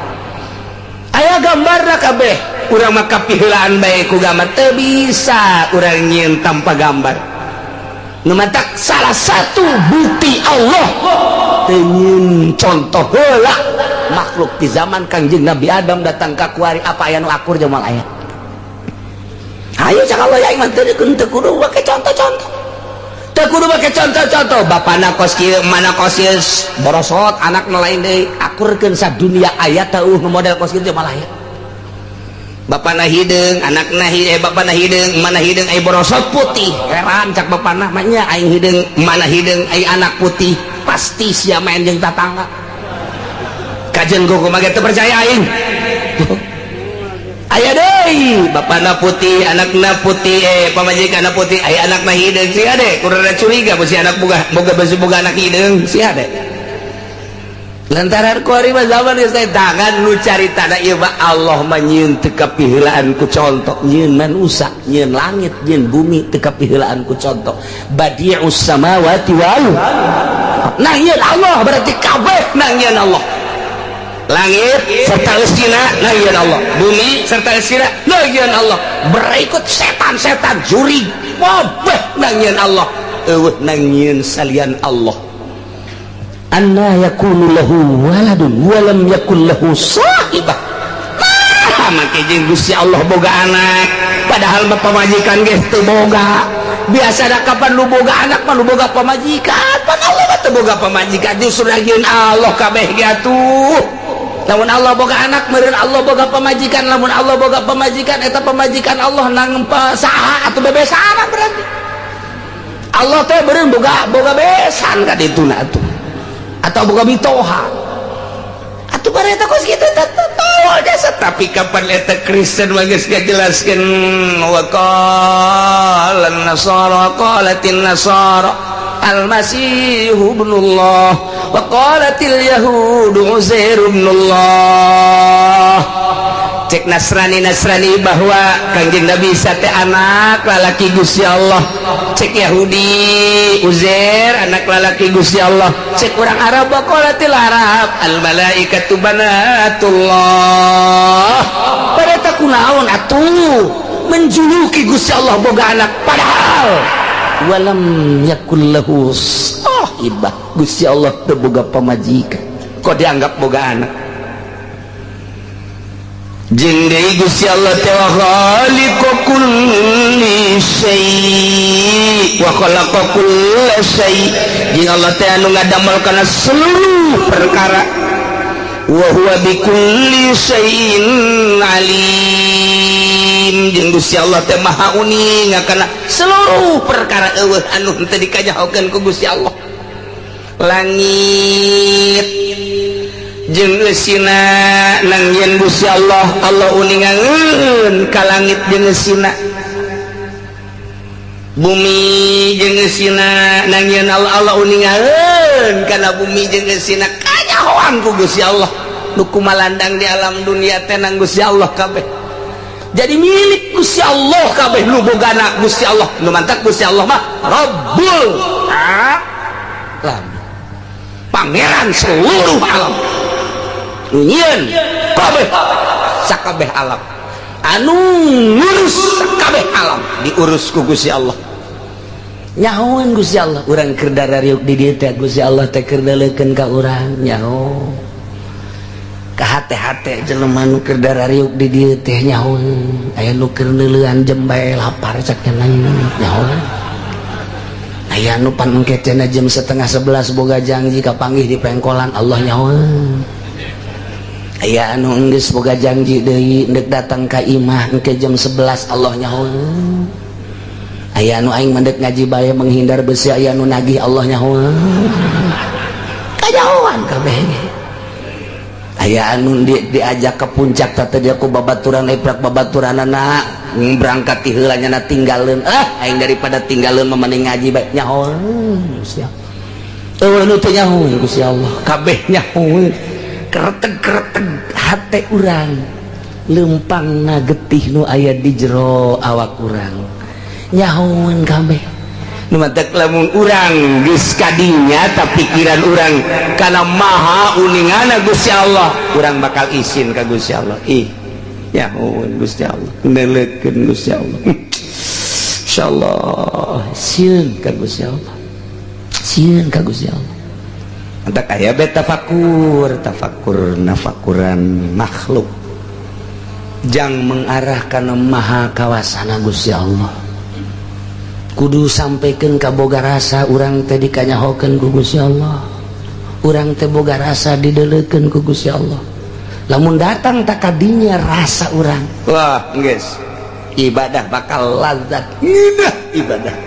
Aya gambarna kabeh. Urang mah kapiheulaan bae ku gambar. Teu bisa urang nyieun tanpa gambar. Nu matak salah satu bukti Allah teu nyieun contoh heula makhluk di zaman Kangjeng Nabi Adam datang ka kuari, apa aya nu akur jeung moal aya? Ayo cak Allah, ya iman teu teu kudu make contoh-contoh, teu kudu make contoh-contoh. Bapana kos kieu, mana kos ieu, borosot anak nu lain deui, akurkeun sadunia aya teu nu model kos kieu? Malah aya bapana hideung, anakna hideung, bapana hideung, mana hideung, ai borosot putih. Heran cak bapana, maknya aing hideung, mana hideung, ai anak putih, pasti sia main jeung tatangga. Kajen kumaha teu percaya aing. Aya deui. Hei, bapakna putih, anakna putih, eh, pamajikanna putih, aya anakna hideung si ade, kurang curiga besi anak boga boga besi boga anak hideung si ade. Lantaran kuari mah zaman geus teh tangan nu caritana ieu mah Allah mah nyieun teu kapiheulaan ku contoh, nyieun manusa, nyieun langit, nyieun bumi teu kapiheulaan ku contoh. Badi'us samawati wal. Nah, nyieun Allah berarti kabeh nang nyieun Allah. Langit serta eusina nang nyieun Allah, bumi serta eusina nang nyieun Allah. Berikut setan-setan juri kabeh nang nyieun Allah. Eueuh nang nyieun salian Allah. Anna yakunu lahu waladun walam yakun lahu sahibah. Nah, make jeung Gusti Allah boga anak, padahal mah pamajikan geus teu boga. Biasa da kapan lu boga anak mah lu boga pamajikan, pan Allah mah teu boga pamajikan, justru nyieun Allah kabeh ge atuh. Lamun Allah boga anak meureun Allah boga pamajikan, lamun Allah boga pamajikan eta pamajikan Allah nang saha atuh, bebesanan berarti. Allah teh beureun boga boga besan ka dituna atuh, atau boga mitoha atuh bareta kos kitu teh tolol jasa. Tapi kapan eta Kristen mah geus ngajelaskeun, wa qala nasara, qalatin nasara al-masih ibnullah wa qalatil yahudu uzair ibnullah. Cek Nasrani Nasrani bahwa Kangjeng Nabi Isa teh anak lalaki Gusti Allah, cek Yahudi Uzair anak lalaki Gusti Allah, cek orang Arab qalatil Arab al malaikatu banatullah. Pada tak kunaon atuh menjuluki Gusti Allah boga anak, padahal walam yakul lahu sahibah, Gusti Allah teu boga pamajikan, kok dianggap boga anak? Jeung deui Gusti Allah teh wa khaliqu kulli syai' wa khalaqa kulla syai', jeung Allah teh anu ngadamel kana seluruh perkara, wa huwa bikulli syai'in alim, jeung Gusti Allah teh maha uning kana seluruh perkara. Eueuh anu henteu dikanyahokeun ku Gusti Allah. Langit jeung eusina nang yen Gusti Allah, Allah uningangeun ka langit jeung eusina. Bumi jeung eusina nang yen Allah, Allah uningangeun kana bumi jeung eusina. Kanyahoan ku Gusti Allah nu kumalandang di alam dunia teh nang Gusti Allah kabeh, jadi milik Gusti Allah kabeh, nu bogana Gusti Allah. Nu mantak Gusti Allah mah Rabbul alam, pangeran seluruh alam, nu nyieun kabeh sakabeh alam, anu ngurus sakabeh alam, diurus ku Gusti Allah. Nyahoan Gusti Allah urang keur darariuk di dieu teh, Gusti Allah teh keur deuleukeun ka urang. Nyaho ka hate-hate jelema nu keur darariuk di dieu teh, nyahoan aya nu keur neuleuan jembe lapar cak nyaho, aya nu pan engke cenah jam 10.30 boga janji kapanggih di pengkolan, Allah nyahoan. Aya anu enggeus boga janji deui ndek datang ka imah engke jam 11, Allah nyahoan. Aya anu aing mendek ngaji bae menghindar besi aya anu nagih, Allah nyahoan. Kanyahoan kabeh ge. Aya anu diajak ke puncak tata dia ku babaturan, eprak babaturanana berangkat ti heula nya tinggalin, ah aing daripada tinggalin mah mending ngaji bae. Nyahoan Gusti Allah. Eueuh nu teu nyahoan Gusti Allah, kabeh nyahoan. Kereteg-kereteg hate urang, lempangna getih nu aya di jero awak urang, nyahoan kabeh. Nu matak lamun urang geus kadinya tapi pikiran urang kana maha uningana Gusti Allah, urang bakal isin ka Gusti Allah. Ih, nyahoan Gusti Allah, neuleukeun Gusti Allah. Insyaallah sieun ka Gusti Allah, sieun ka Gusti Allah. Mantak aya be tafakur, tafakur nafakuran makhluk jang mengarah kana maha kawasana Gusti Allah. Kudu sampaikan ka boga rasa urang teh dikanyahokeun ku Gusti Allah, urang teh boga rasa dideleukeun ku Gusti Allah. Lamun datang tak kadinya rasa urang, wah geus ibadah bakal lazat, indah ibadah.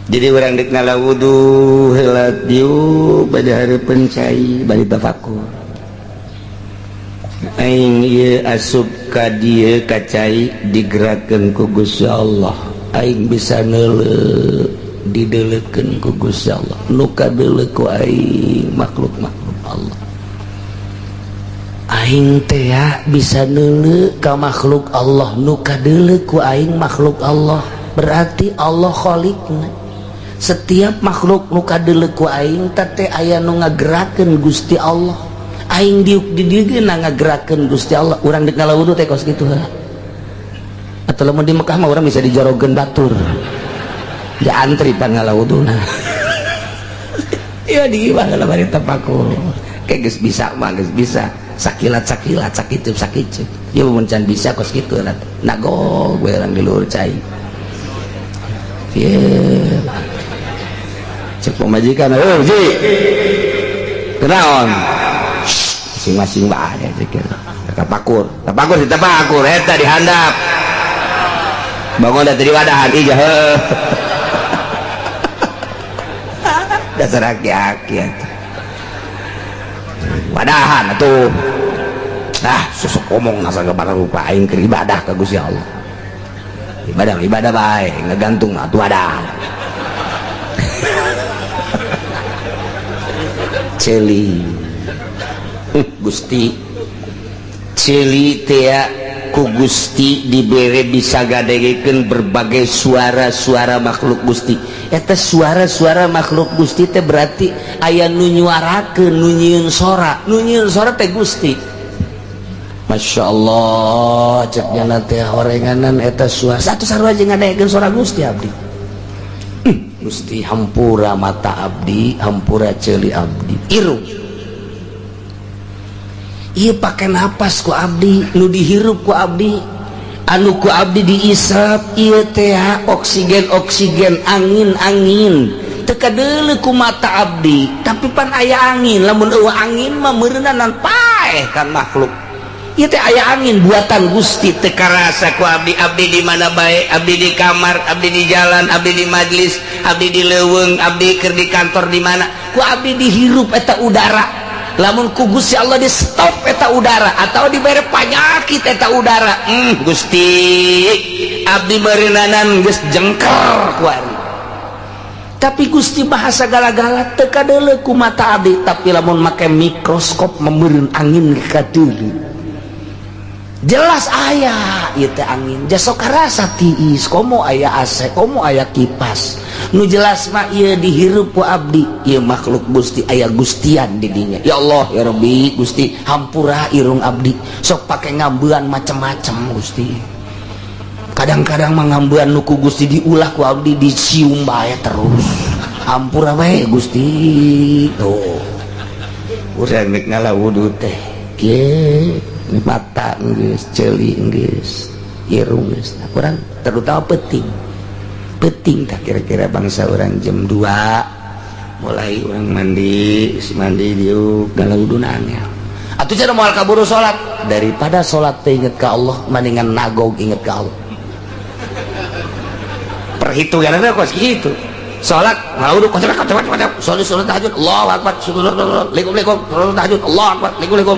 Jadi urang dek ngala wudu heula dieu pada hareupeun cai bari tafakur. Aing ieu asup ka dieu ka cai digerakkeun ku Gusti Allah. Aing bisa neuleuh dideleukeun ku Gusti Allah. Nu kadeuleu ku aing makhluk-makhluk Allah. Aing teh bisa neuleuh ka makhluk Allah, nu kadeuleu ku aing makhluk Allah. Berarti Allah khaliqna. Setiap makhluk nu kadeuleu ku aing teh aya nu ngagerakeun Gusti Allah. Aing diuk di dieu ge ngagerakeun Gusti Allah. Urang deuk ngala wudu teh kos kitu heula. Atau lamun di Mekah mah urang bisa dijorogeun batur. Diantri pan ngalawuduna. Iya di imah lah bari tapakur. Kayak geus bisa mah geus bisa. Sakilat-sakilat sakitu sakitu. Ieu mun can bisa kos kitu lah. Nagog we urang di luhur cai. Ieu. Cek pamajikan, "Heuh, Ji." Kunaon? Masing-masing bae cek. Tapakur, tapakur si tapakur eta di handap. Bangun da teu diwadahan ijah heuh. Dasar aki-aki atuh. Wadahan atuh. Nah, susuk omong nasa gambar rupa aing keur ibadah ka Gusti Allah. Ibadah ibadah bae, ngagantung atuh wadah. Celi. Gusti. Celi teh ku Gusti dibere bisa gadegekeun berbagai suara-suara makhluk Gusti. Eta suara-suara makhluk Gusti teh berarti aya nu nyuarakeun, nu nyieun sora, nu nyieun sora teh Gusti. Masya Allah, cek jana teh horenganan eta suara. Satu sarua jeung ngadegekeun suara Gusti abdi. Gusti hampura mata abdi, hampura ceuli abdi. Irung. Ieu pake napas ku abdi, nu dihirup ku abdi, anu ku abdi diisap ieu teh oksigen oksigen, angin angin. Teu kadeuleu ku mata abdi, tapi pan aya angin, lamun eueuh angin mah meureunanan paeh kan makhluk. Ieu teh aya angin buatan Gusti teu karasa ku abdi, abdi di mana bae, abdi di kamar, abdi di jalan, abdi di majlis, abdi di leuweung, abdi keur di kantor di mana, ku abdi dihirup eta udara. Lamun ku Gusti Allah di stop eta udara atau dibere panyakit eta udara, Gusti abdi meureunanan geus jengker kuari. Tapi Gusti bahasa gala-gala teu kadeuleu ku mata abdi, tapi lamun make mikroskop meureun angin kadeuleu. Jelas aya ieu teh angin, jasok karasa tiis, komo aya AC, komo aya kipas. Nu jelas mah ieu dihirup ku abdi, ieu makhluk Gusti aya gustian di dinya. Ya Allah ya Rabbi Gusti hampura irung abdi, sok pake ngambean macem-macem Gusti. Kadang-kadang mah ngambean nu ku Gusti diulah ku abdi dicium bae terus. Hampura bae Gusti. Tuh. Urang rek ngala wudu teh. Kieu mata geus, ceuli geus, irung geus. Nah, kurang terutama penting. Penting tak kira-kira bangsa orang jam 2 mulai orang mandi, mandi diuk ngala wuduna angel. Atuh cara moal kaburu salat, daripada salat teh inget ka Allah mendingan nagog inget ka Allah. Perhitunganna kos kitu. Salat ngala wudu kocok kocok kocok, salat salat tahajud Allahu akbar, likum likum, salat tahajud Allahu akbar, likum likum,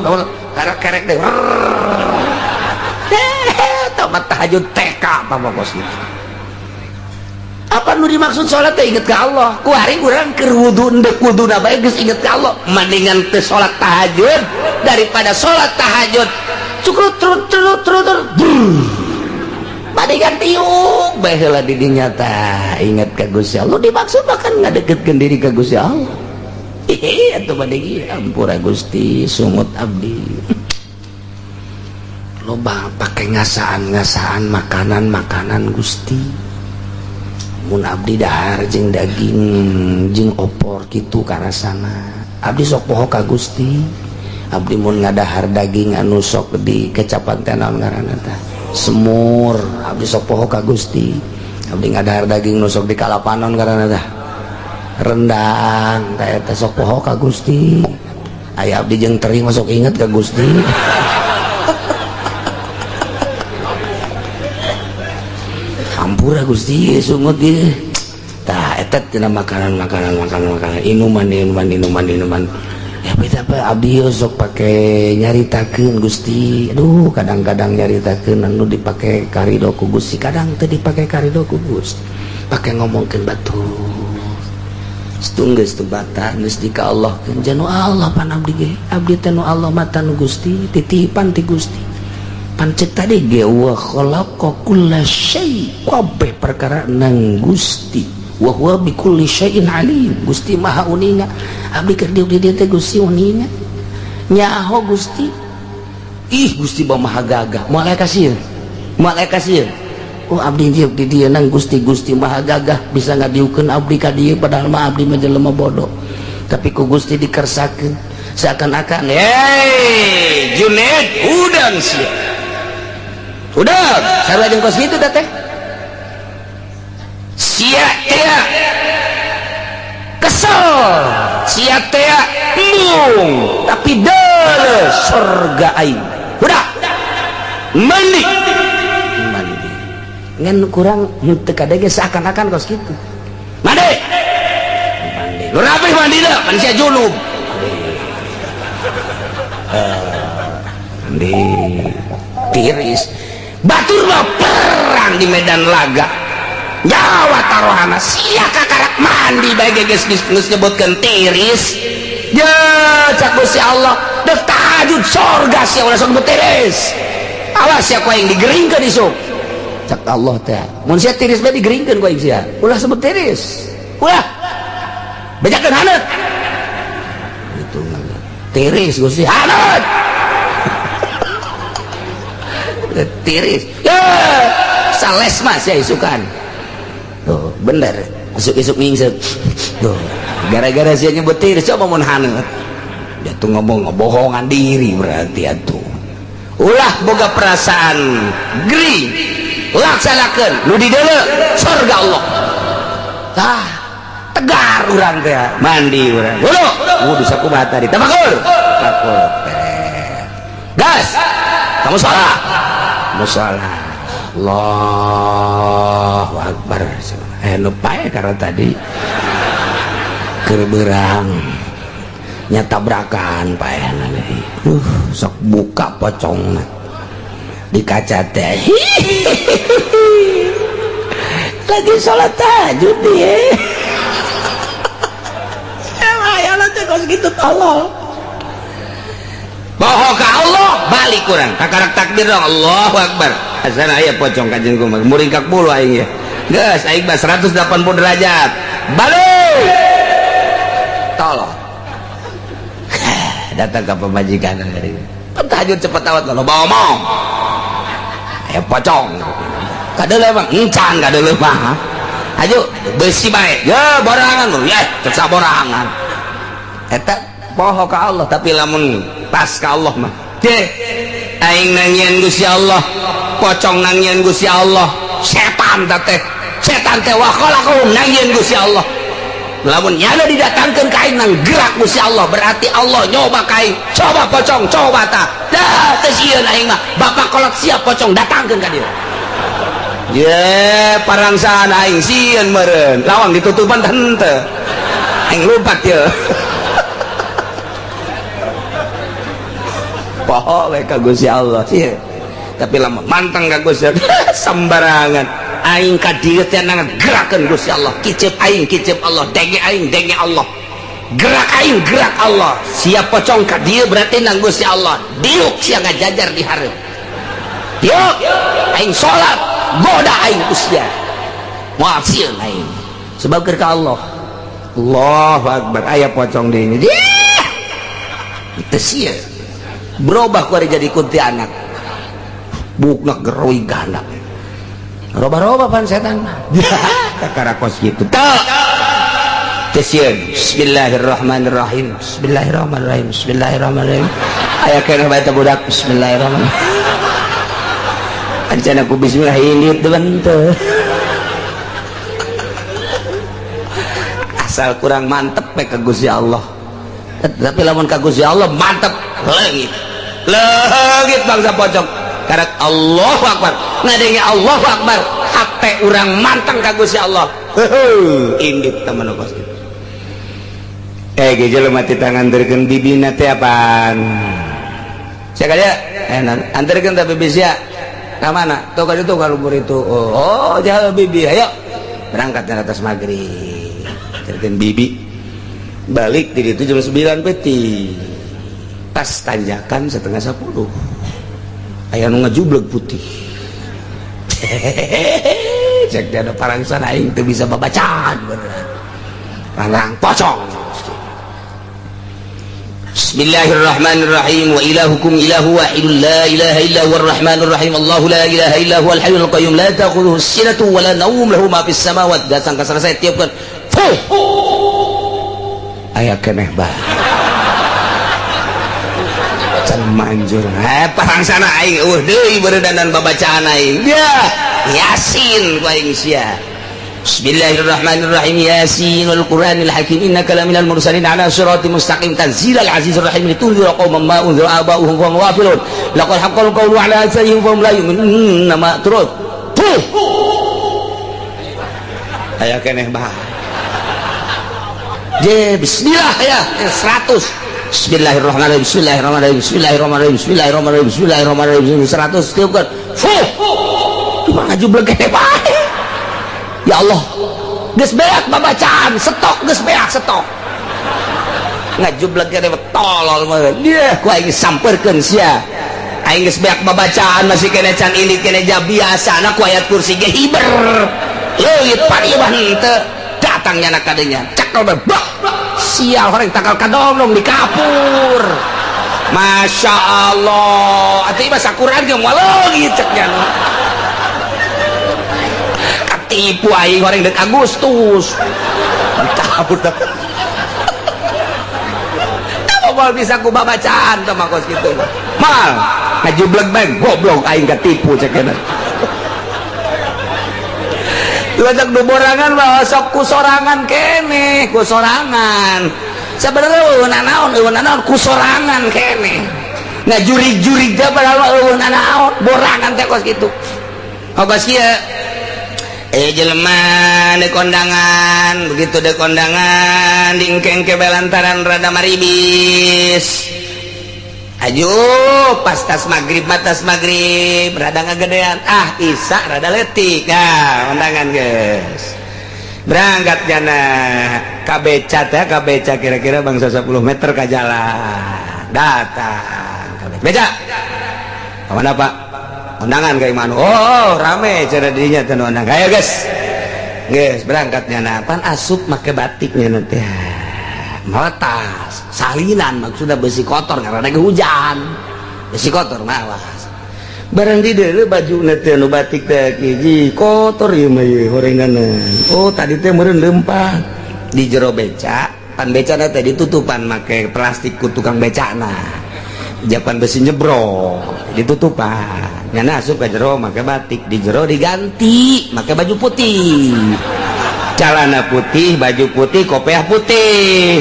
kerek kerek deh. Tamat tahajud TK apa kos gitu. Apa nu dimaksud salat teh inget ka Allah? Ku hari urang keur wudu endek wuduna bae geus inget ka Allah. Mendingan teu salat tahajud daripada salat tahajud cukrut trut trut trut trut. Mendingan tiuk bae heula di dinya tah inget ka Gusti Allah. Dimaksud bahkan ngadeketkeun diri ka Gusti Allah. Hehe atuh bade ampura Gusti sungut abdi. Loba pake ngasaan-ngasaan makanan-makanan Gusti. Mun abdi dahar jeung daging jeung opor kitu karasana. Abdi sok poho ka Gusti. Abdi mun ngadahar daging anu sok di kecapan teh naon ngaranna tah? Semur. Abdi sok poho ka Gusti. Abdi ngadahar daging nu sok di kalapanon ngaranna tah? Rendang. Tah eta sok poho ka Gusti. Aya abdi jeung teri mah sok inget ka Gusti. Hampura Gusti sungut ieu. Tah eta tina makanan-makanan makanan-makanan, inuman minuman minuman minuman. Ya beda apa abdi sok pake nyaritakeun Gusti. Aduh, kadang-kadang nyaritakeun anu dipake karido ku Gusti, kadang teu dipake karido ku Gusti. Pake ngomongkeun batur. Geus teu bata geus di ka Allah keun janu Allah pan abdi ge. Abdi teh nu Allah mata nu Gusti, titipan ti Gusti. Pan ceuk tadi ge wa khalaqa kulla syai, kabeh perkara nang Gusti. Wa huwa bi kulli syai'in alim. Gusti Maha uninga. Abdi keur diuk di dieu teh Gusti uninga. Nyaho Gusti. Ih Gusti Maha gagah. Moal aya kasieun. Moal aya kasieun. Oh abdi diuk di dieu nang Gusti, Gusti Maha gagah bisa ngadiukeun abdi ka dieu padahal mah abdi mah jelema bodoh. Tapi ku Gusti dikersakeun seakan-akan, "Hey, Junaid, udang sia." Udang, sarua jeung kos kitu teh. Sia teh kesel, sia teh embung, tapi deuleu surga aing. Udah mandi mandi ngan kurang henteu kadege seakan-akan kos kitu. Mandi mandi lu rapi mandi dah pan sia junub. Mandi tiris batur mah perang di medan laga nyawa taruhana sia kakarak mandi bae geus geus nyebutkeun tiris. Ya cak Gusti Allah dek tahajud sorga sia ulah sok tiris. Awas sia ku aing digeringkeun isuk. Cak Allah teh mun sia tiris bae digeringkeun ku aing sia. Ulah sebut tiris. Ulah. Bejakeun haneut. Itu tiris Gusti haneut. Tiris. Ya sales mah sia isukan. Tuh, bener. Isuk-isuk mingset. Tuh, gara-gara sia nyebut tiris coba mun haneut. Dia tuh ngomong ngebohongan diri berarti atuh. Ulah boga perasaan gering. Laksanakeun nu di deuleu surga Allah. Tah, tegar urang teh mandi urang. Wudu, wudu sakumaha tadi? Tafakur. Tafakur. Gas. Kamu sholat. Musola. Allahu Akbar. Nu pae karena tadi keur beurang nya tabrakan paehna deui. Sok buka pocongna di kaca teh. Lagi sholat tahajud dia. Emang teh kos kitu tolol. Bohong ka Allah balik kurang kakarak takbir dong Allahu Akbar. Asana aya pocong kajen kumaha muringkak bulu aing ya. Geus aing mah 180 derajat. Balik. Tolong. Datang ke pemajikan dari. Tahajud cepet awat lo bawa omong. Aya pocong. Kadeuleu mah encan kadeuleu mah. Aju besi bae. Ya borangan lu ya cek saborangan. Eta poho ka Allah tapi lamun pas ka Allah mah. Teh aing nangieun Gusti Allah, pocong nangieun Gusti Allah, setan teh setan teh wa khalaqahum nangieun Gusti Allah. Lamun nyana didatangkeun ka aing nang gerak Gusti Allah, berarti Allah nyoba ka aing. Coba pocong, coba ta. Dah teu sieun aing mah. Bapak kolot siap pocong datangkeun ka dieu. Ye, parangsaan aing sieun meureun. Lawang ditutupan teh henteu. Aing lupat ye. Poho we ka Gusti Allah sieun. Tapi lamun manteng ka Gusti Allah sembarangan. Aing ka dieu teh nang gerakeun Gusti Allah. Kicep aing kicep Allah, denge aing denge Allah. Gerak aing gerak Allah. Siap pocong ka dieu berarti nang Gusti Allah. Diuk sia ngajajar di hareup. Diuk aing salat, goda aing Gusti. Moal sieun aing. Sebab keur ka Allah. Allahu Akbar aya pocong deui ini. Teu sieun. Berubah ku ari jadi kuntianak. Bukna geroi ganda. Roba-roba pan setan mah. Kakara kos kitu. Teu. Teu sieun. Bismillahirrahmanirrahim. Bismillahirrahmanirrahim. Bismillahirrahmanirrahim. Aya keneh bae teh budak. Bismillahirrahmanirrahim. Ancana ku bismillah indit teu. Asal kurang mantep we ka Gusti Allah. Tapi lamun ka Gusti Allah mantep leungit. Leungit bangsa pocong. Karak Allahu Akbar. Ngadenge Allahu Akbar. Hate urang manteng ka Gusti Allah. Heuh, indit teman kos kitu. Eh, jelema ti tangan anterkeun bibina teh apaan? Sia ka dieu, eh, anterkeun teh bibi sia. Ka mana? Tuh ka ditu, ka luhur itu. Oh, jauh bibi. Ayo. Berangkat ke atas maghrib. Anterkeun bibi. Balik di ditu jam 9 peti. Pas tanjakan 9.30. Aya nu ngajubleg putih. Cek dia ada parangsan aing teu bisa babacaan beneran. Parang pocong. Bismillahirrahmanirrahim. Wa ilahukum ilahu wahidun, la ilaha illa huwar rahmanir rahim. Allahu la ilaha illa huwal hayyul qayyum, la ta'khudhuhu sinatun wa la nawm, lahu ma fis samawati. Datang ka selesai, tiupkeun. Fuh. Aya keneh bae. Can manjur. Eh, parangsana aing eueuh deui beureudanan babacaan aing. Dia Yasin ku aing sia. Bismillahirrahmanirrahim. Yasin wal Qur'anil Hakim, innaka laminal mursalin ala siratim mustaqim, tanzilal azizir rahim, litunzira qauman ma unzira aba'uhum fa hum ghafilun, laqad haqqal qawlu ala aktsarihim fa hum la yu'minun. Nama terus. Tuh. Aya keneh bae. Je bismillah ya 100. Bismillahirrahmanirrahim. Bismillahirrahmanirrahim. Bismillahirrahmanirrahim. Bismillahirrahmanirrahim. Bismillahirrahmanirrahim. 100 tiupkeun. Fuh. Cuma ngajubleg keneh bae. Ya Allah, geus beak babacaan, stok, geus beak stok. Ngajubleg keneh tolol mah. Dia ku aing samperkeun sia. Aing geus beak babacaan masih kene can indit kene ja biasana ku ayat kursi ge hiber. Leuit pan ieu mah henteu. Datang nyana kadenya. Cekel bae. Bak. Sial, horeng takal kadongdong di kapur. Masya Allah. Atuh ieu mah sakuran ge moal leungit cek nyana. Katipu aing, horeng dek Agustus. Dikapur. Apa moal bisa ku babacaan teh mah kos kitu mah. Mal ngajubleg bae goblok, aing katipu cek nya. Lajak du borangan mah sok ku sorangan keneh, ku sorangan. Sebenarnya eueuh naon, eueuh naon, ku sorangan keneh. Ngajurig-jurig teh padahal mah eueuh naon, borangan teh kos kitu. Oh, kos kieu. Eh, jelema di kondangan, begitu di kondangan diengke-engke lantaran rada maribis. Ayo pas tas maghrib, tas maghrib rada ngagedean, ah, isa rada letik. Nah, undangan guys, berangkat jana ka beca teh, ka beca kira-kira bangsa 10 meter ke jalan. Datang ka beca, kemana, Pak? Undangan kayak mana? Oh, rame cara dirinya teh undangan. Ayo guys, guys, berangkatnya. Nah, pan asup make batiknya nanti tas salinan, maksudnya besi kotor karena lagi hujan, besi kotor mawas barang di deuleu baju teh nu batik teh hiji kotor ieu mah, ieu horengan. Oh, tadi teh meureun leumpang di jero beca. Pan beca teh ditutupan make plastik ku tukang becana, japan besi nyebrok ditutupan. Nyana asup ke jero make batik, di jero diganti make baju putih, celana putih, baju putih, kopiah putih.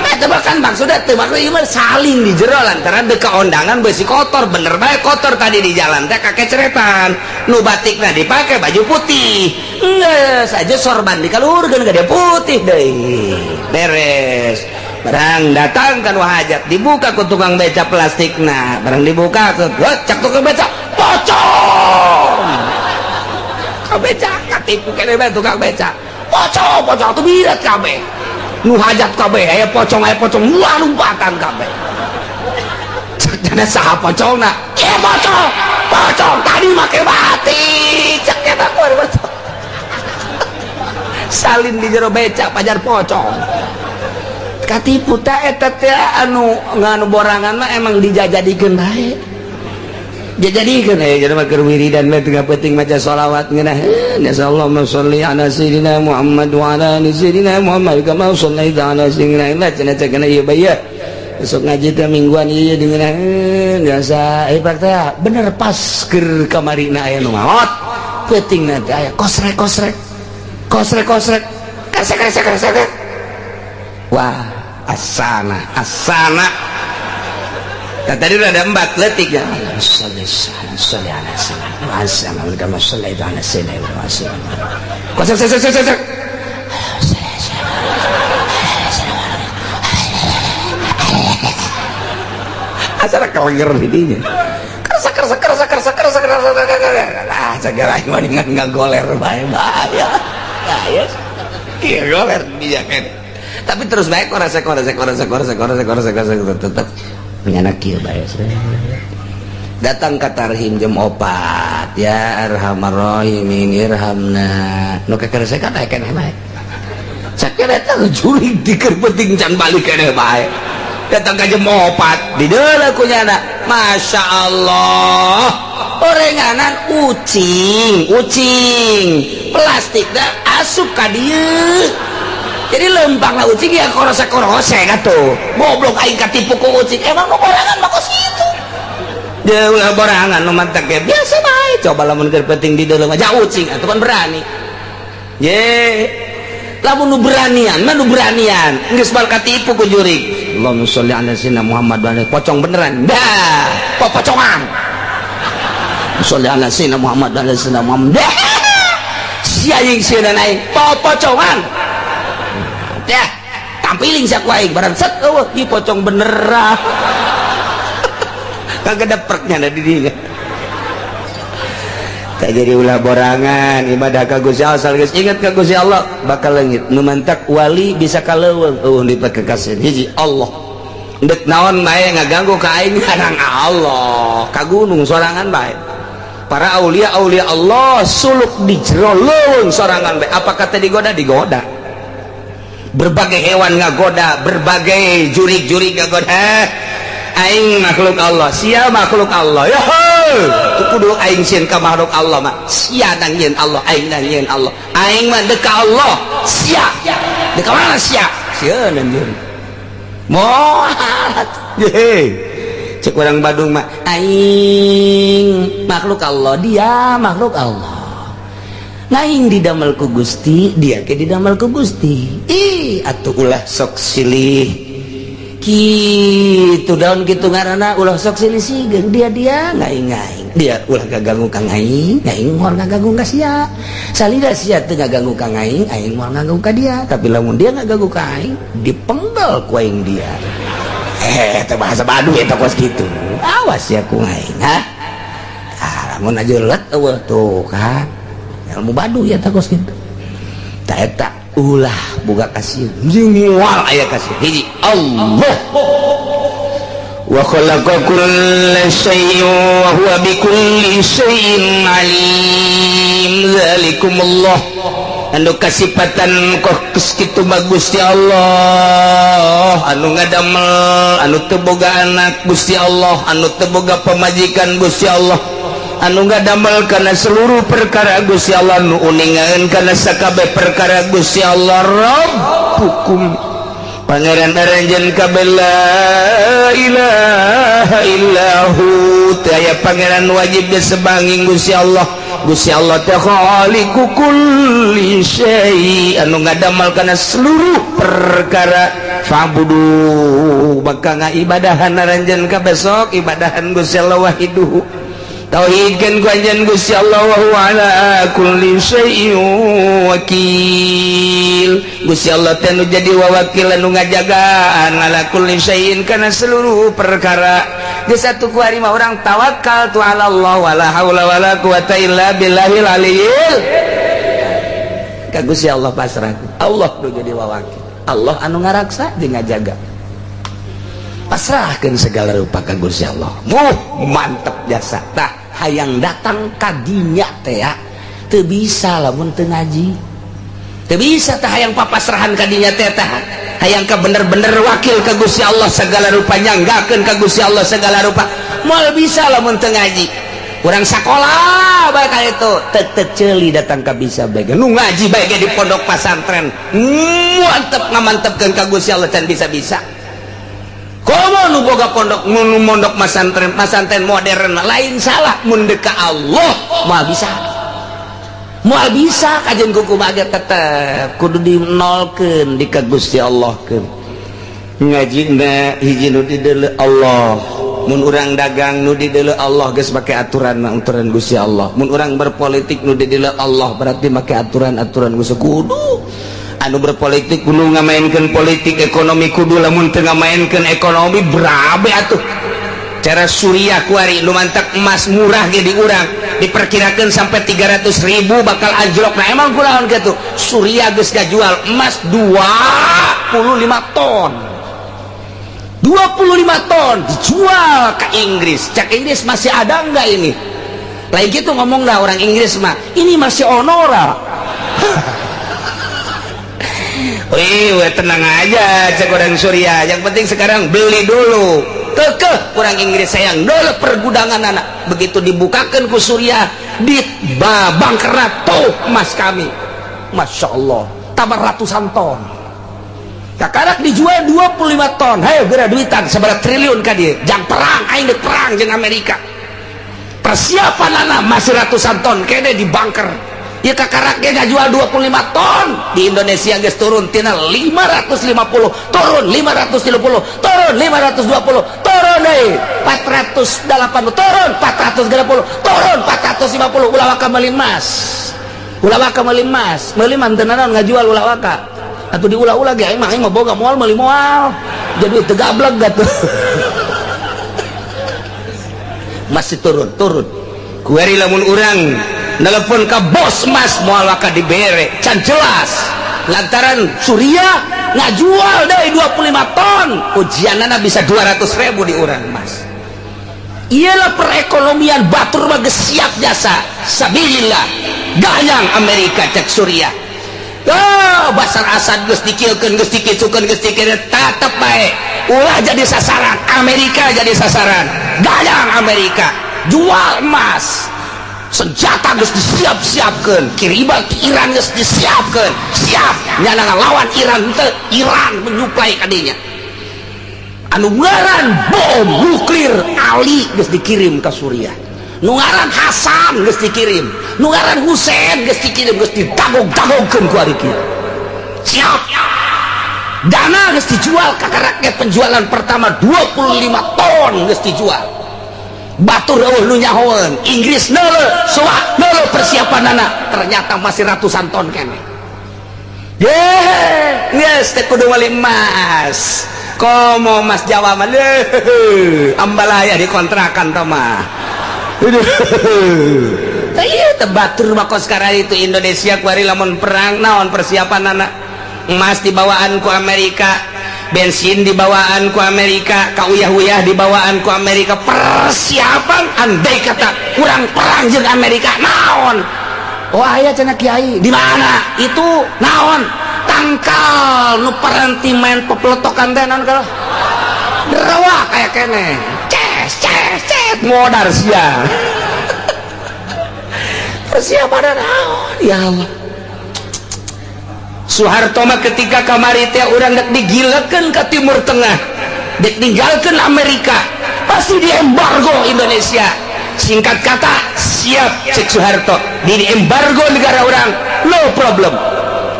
Eta bahkan maksudnya teu maksud ieu mah saling di jero lantaran deka ondangan besi kotor, bener bae kotor tadi di jalan teh kakeceretan. Nu batikna dipake baju putih. Geus aja sorban dikaluhurkeun ka dia putih deui. Beres. Barang datang kan hajat, dibuka ku tukang beca plastikna. Barang dibuka ke cak tukang beca, pocong. Ka beca katipu kene bae tukang beca. Pocong, pocong tuh birat kabeh. Nu hajat kabeh aya pocong, aya pocong, wah, lompatan kabeh. Cek jana saha pocongna? Eh, pocong, pocong tadi make batik. Cek eta pocong. Salin di jero beca pajar pocong. Katipu teh eta teh anu nganu borangan mah emang dijajadikeun bae. Dijadikeun eh jadi mah keur wiridan mah tengah penting maca sholawat ngeunah. Nasallahu sholli ala sayyidina Muhammad wa ala ali sayyidina Muhammad kama shallaita ala sayyidina Ibrahim. Cenah cenah ieu bae besok ngaji teh mingguan ieu dengan biasa eh pak teh bener pas keur kamarina aya nu maot peutingna teh aya kosrek kosrek kosrek kosrek kresek kresek kresek. Wah, asana asana. Nah, tadi udah ada empat letik ya. Sholli sholli ala sayyidina kama shallaita ala sayyidina Ibrahim. Kosrek kosrek kosrek kosrek. Asal keleger di dinya. Kerasa kerasa kerasa kerasa kerasa kerasa kerasa. Ah, segala aing mah dengan ngagoler bae, bahaya. Bahaya. Iya, goler dia kan. Tapi terus bae korasa korasa korasa korasa korasa korasa korasa, tetep nyana kieu bae. Datang ke tarhim jam 4, ya arhamar rahimin irhamna. Nu kekerasa kan aya keneh bae. Sakira eta jurig di keur penting can balik keneh bae. Datang ke jam 4 di deuleu ku nyana. Masya Allah, orenganan ucing ucing plastik dah asup ka dieu, jadi lempang lah ucing ya, korose korose atuh. Goblok, aing katipu ku ucing. Emang nu borangan mah kos kitu. Dia ulah borangan nu mantak ge biasa bae. Coba lamun keur penting di dalam aja ucing atuh kan berani ye. Lamun nu beranian mah, nu beranian geus bal katipu ku jurig. Allahumma sholli ala sayyidina Muhammad wa ala, pocong beneran dah, pocongan. Sholli ala sayyidina Muhammad wa ala sayyidina Muhammad dah, sia jeung sieun aing popocongan dah, tampiling sia ku aing barang set, eueuh ieu pocong beneran, kagak ada perknya di dinya. Tak jadi ulah borangan ibadah ka Gusti Allah. Asal geus ingat ka Gusti Allah bakal leungit. Nu mantak wali bisa ka leuweung eueuh dipakekaseun hiji Allah. Ndek naon bae ngaganggu ka aing, karang Allah ka gunung sorangan bae. Para aulia aulia Allah suluk di jero leuweung sorangan bae. Apa kata digoda? Digoda berbagai hewan, ngagoda berbagai jurig-jurig ngagoda. Aing makhluk Allah, sia makhluk Allah ya, kudu aing sieun ka makhluk Allah mah. Sia nang nyieun Allah, aing nang nyieun Allah. Aing mah deka Allah, sia deka mana? Sia sieun anjeun moal. Cek orang Badung mah, aing makhluk Allah, dia makhluk Allah. Aing didamel ku Gusti, dia ke didamel ku Gusti. Ih atuh, ulah sok silih gitu daun gitu ngaranna, ulah sok silih sigeung. Dia dia ngaing ngaing, dia ulah gaganggu ka aing, aing moal ngaganggu ka sia. Salida sia teu ngaganggu ka aing, aing moal ngaganggu ka dia. Tapi lamun dia ngaganggu ka aing, dipenggal ku aing dia. Eh, teh bahasa Baduy eta kos kitu. Awas ya ku aing, ha. Ah, lamun aja let eueuh tuh kan ilmu Baduy ya kos kitu. Ta eta ulah boga kasih moal aya kasih hiji Allah. Wa khalaqa kulla syai'in wa huwa bi kulli syai'in alim. Zalikumullah, anu kasipatan kok kitu mah Gusti Allah anu ngadamel, anu teu boga anak, Gusti Allah anu teu boga pamajikan, Gusti Allah anu ngadamel kana seluruh perkara, Gusti Allah nu uningaeun kana sakabeh perkara, Gusti Allah Rabbukum, Pangeran aranjeun kabeh. La ilaha illahu, teu aya pangeran wajib disebanging Gusti Allah. Gusti Allah teh khaliqu kulli syai, anu ngadamel kana seluruh perkara. Fa'budu, maka ngaibadahan aranjeun kabeh, sok ibadahan Gusti Allah. Wahiduhu, tauhidkeun ku anjeun Gusti Allah. Wa huwa ala kulli syai'in wakil. Gusti Allah teh nu jadi wawakil, anu ngajagaan, ala kulli syai'in, kana seluruh perkara. Di satu ku hari mah urang tawakal tu ala Allah, wala haula wala quwata illa billahil aliyil. Ka Gusti Allah pasrah. Allah nu jadi wawakil, Allah anu ngaraksa jeung ngajaga. Pasrahkeun segala rupa ka Gusti Allah. Muh mantep jasa. Tah, hayang datang ka dinya teh ya teu bisa lamun teu ngaji, teu bisa. Tah, hayang papasrahan ka dinya teh, tah hayang ka bener-bener wakil ka Gusti Allah segala rupa, nyanggakeun ka Gusti Allah segala rupa, moal bisa lamun teu ngaji. Urang sakolah bae ka itu tek tek ceuli datang ka bisa bae. Nu ngaji bae di pondok pasantren mantep, ngamantepkeun ka Gusti Allah can bisa-bisa. Komo nu boga pondok, nu mondok masantren, masantren modern lain salah, mun deuk ka Allah moal bisa, moal bisa. Kajian kuku mage tetep kudu dinolkeun, di ka Gusti Allah keun. Ngaji na hiji nu dideuleu Allah. Mun urang dagang, nu dideuleu Allah, geus make aturan aturan Gusti Allah. Mun urang berpolitik, nu dideuleu Allah, berarti make aturan aturan Gusti. Kudu anu berpolitik kudu ngamainkeun politik ekonomi, kudu. Lamun teu ngamainkeun ekonomi, berabe atuh. Cara Suriah kuari nu mantak emas murah ge di urang diperkirakan sampai 300 ribu bakal anjlok. Nah, emang kunaon gitu? Suriah geus jual emas 25 ton, 25 ton dijual ke Inggris. Cak Inggris, "Masih ada enggak ini?" Lain gitu ngomong lah orang Inggris mah, "Ini masih ono ora?" "Wih, tenang aja," cek orang Suriah, "yang penting sekarang beli dulu." Kekeh orang Inggris sayang dulu pergudangan anak. Begitu dibukakan ku Suriah di babang tuh emas kami, Masya Allah, tambah ratusan ton. Kakarak dijual 25 ton. Hayo geura duitan seberapa triliun ka dia jang perang. Aing dek perang jeung Amerika, persiapan anak masih ratusan ton kene di bunker ya. Kakarak ge ngajual 25 ton. Di Indonesia geus turun tina 550, turun 530, turun 520, turun deui 480, turun 430, turun 450. Ulah waka meuli emas, ulah waka meuli emas, meuli mah teu naon, ngajual ulah waka atuh. Diulah-ulah ge aing mah boga moal meuli, moal jadi teu gablek gatuh. Masih turun turun kuari. Lamun urang nelpon ke bos emas, moal waka dibere, can jelas, lantaran Suriah ngajual dari 25 ton. Ujianana bisa 200 ribu di urang emas. Iyalah, perekonomian batur mah geus siap jasa sabilillah. "Gayang Amerika," cek Suriah. Oh, Basar Asad geus dikilkeun, geus dikitukeun, geus dikieun, tetep bae ulah jadi sasaran Amerika, jadi sasaran. Gayang Amerika, jual emas. Senjata geus disiap-siapkeun, kiriman ke Iran geus disiapkeun, siap nyana ngalawan Iran. Teu Iran menyuplai kadinya anu ngaran bom nuklir. Ali geus dikirim ke Suriah, nu ngaran Hasan geus dikirim, nu ngaran Husain geus dikirim, geus didagog-dagogkeun ku ari kieu. Siap dana geus dijual ka rakyat. Penjualan pertama 25 ton geus dijual. Batur eueuh nu nyahoeun. Inggris neuleuh, soak neuleuh persiapan anak, ternyata masih ratusan ton kene. Ye, geus teh kudu meuli emas. Komo emas Jawa mah leuh, ambalaya dikontrakan tah mah. Iya, teh batur mah kos sekarang itu. Indonesia kuari lamun perang naon persiapan anak? Emas dibawaan ku Amerika, bensin dibawaan ku Amerika, kauyah-uyah dibawaan ku Amerika. Persiapan andai kata kurang perang jeung Amerika naon? Oh, aya cenah kiai. Di mana itu? Naon, tangkal nu paranti main pepeletokan teh naon? Kalau rawa kayak kene, ces ces ces, modar sia. Persiapan naon? Ya Allah, Soeharto mah ketika kamari teh urang dek digilekeun ke Timur Tengah, dek ninggalkeun Amerika, pasti di embargo Indonesia. Singkat kata, "Siap," cek Soeharto, di embargo negara orang no problem.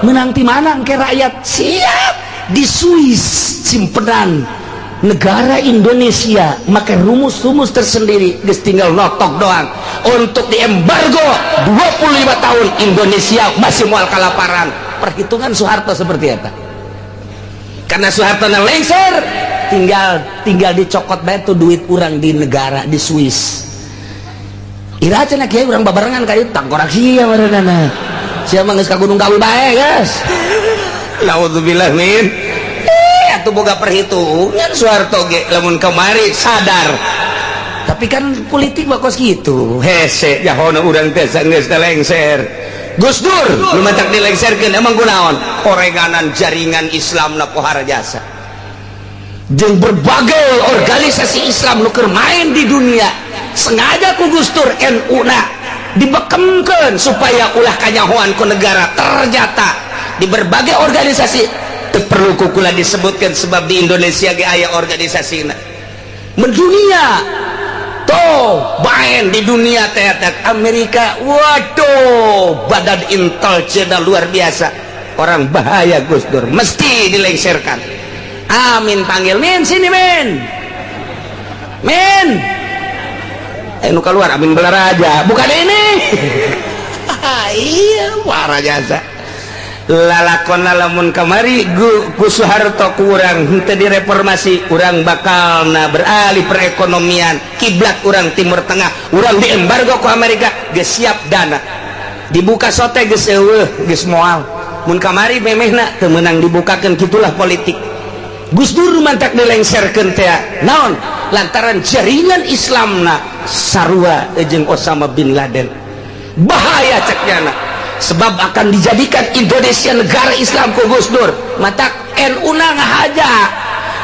Menang di mana ke rakyat siap di Swiss simpenan negara Indonesia, maka rumus-rumus tersendiri geus tinggal notok doang. Untuk di embargo 25 tahun Indonesia masih mual kalaparan. Perhitungan Soeharto seperti apa? Karena Soeharto lengser, tinggal tinggal dicokot bae tuh duit urang di negara di Swiss. Ira cenah kiai urang babarengan ka ieu tangkorak sia meureunana. Sia mah geus ka Gunung Kawi bae geus. Naudzubillah min. Eh, atuh boga perhitungan Soeharto ge lamun kamari sadar. Tapi kan politik mah kos kitu. Hese jahona urang teh geus lengser. Gus Dur nu matak dilengserkeun emang kunaon? Orenganan jaringan Islam na pohara jasa. Jeung berbagai organisasi Islam nu keur main di dunia, sengaja ku Gus Dur NU na dibekemkeun supaya ulah kanyahoan ku negara. Ternyata di berbagai organisasi teu perlu ku kula disebutkan, sebab di Indonesia ge aya organisasina mendunia tuh, main di dunia teater Amerika. Waduh, badan intelijen luar biasa. Orang bahaya Gus Dur, mesti dilengserkan. Amin panggil, "Min, sini Min, Min." Eh, nu keluar Amin Balaraja, bukan ini. Iya, parah jasa. Lalakon lamun kamari ku Soeharto kurang henteu direformasi, urang bakal na beralih perekonomian, kiblat urang Timur Tengah, urang diembargo ku Amerika. Geus siap dana dibuka sote, geus eueuh, geus moal. Mun kamari memehna teu meunang dibukakeun. Kitulah politik. Gus Dur mantak dilengserkeun teh naon? Lantaran jaringan Islamna sarua jeung Osama bin Laden. Bahaya cek nyana, sebab akan dijadikan Indonesia negara Islam ku Gus Dur. Matak NU na ngahaja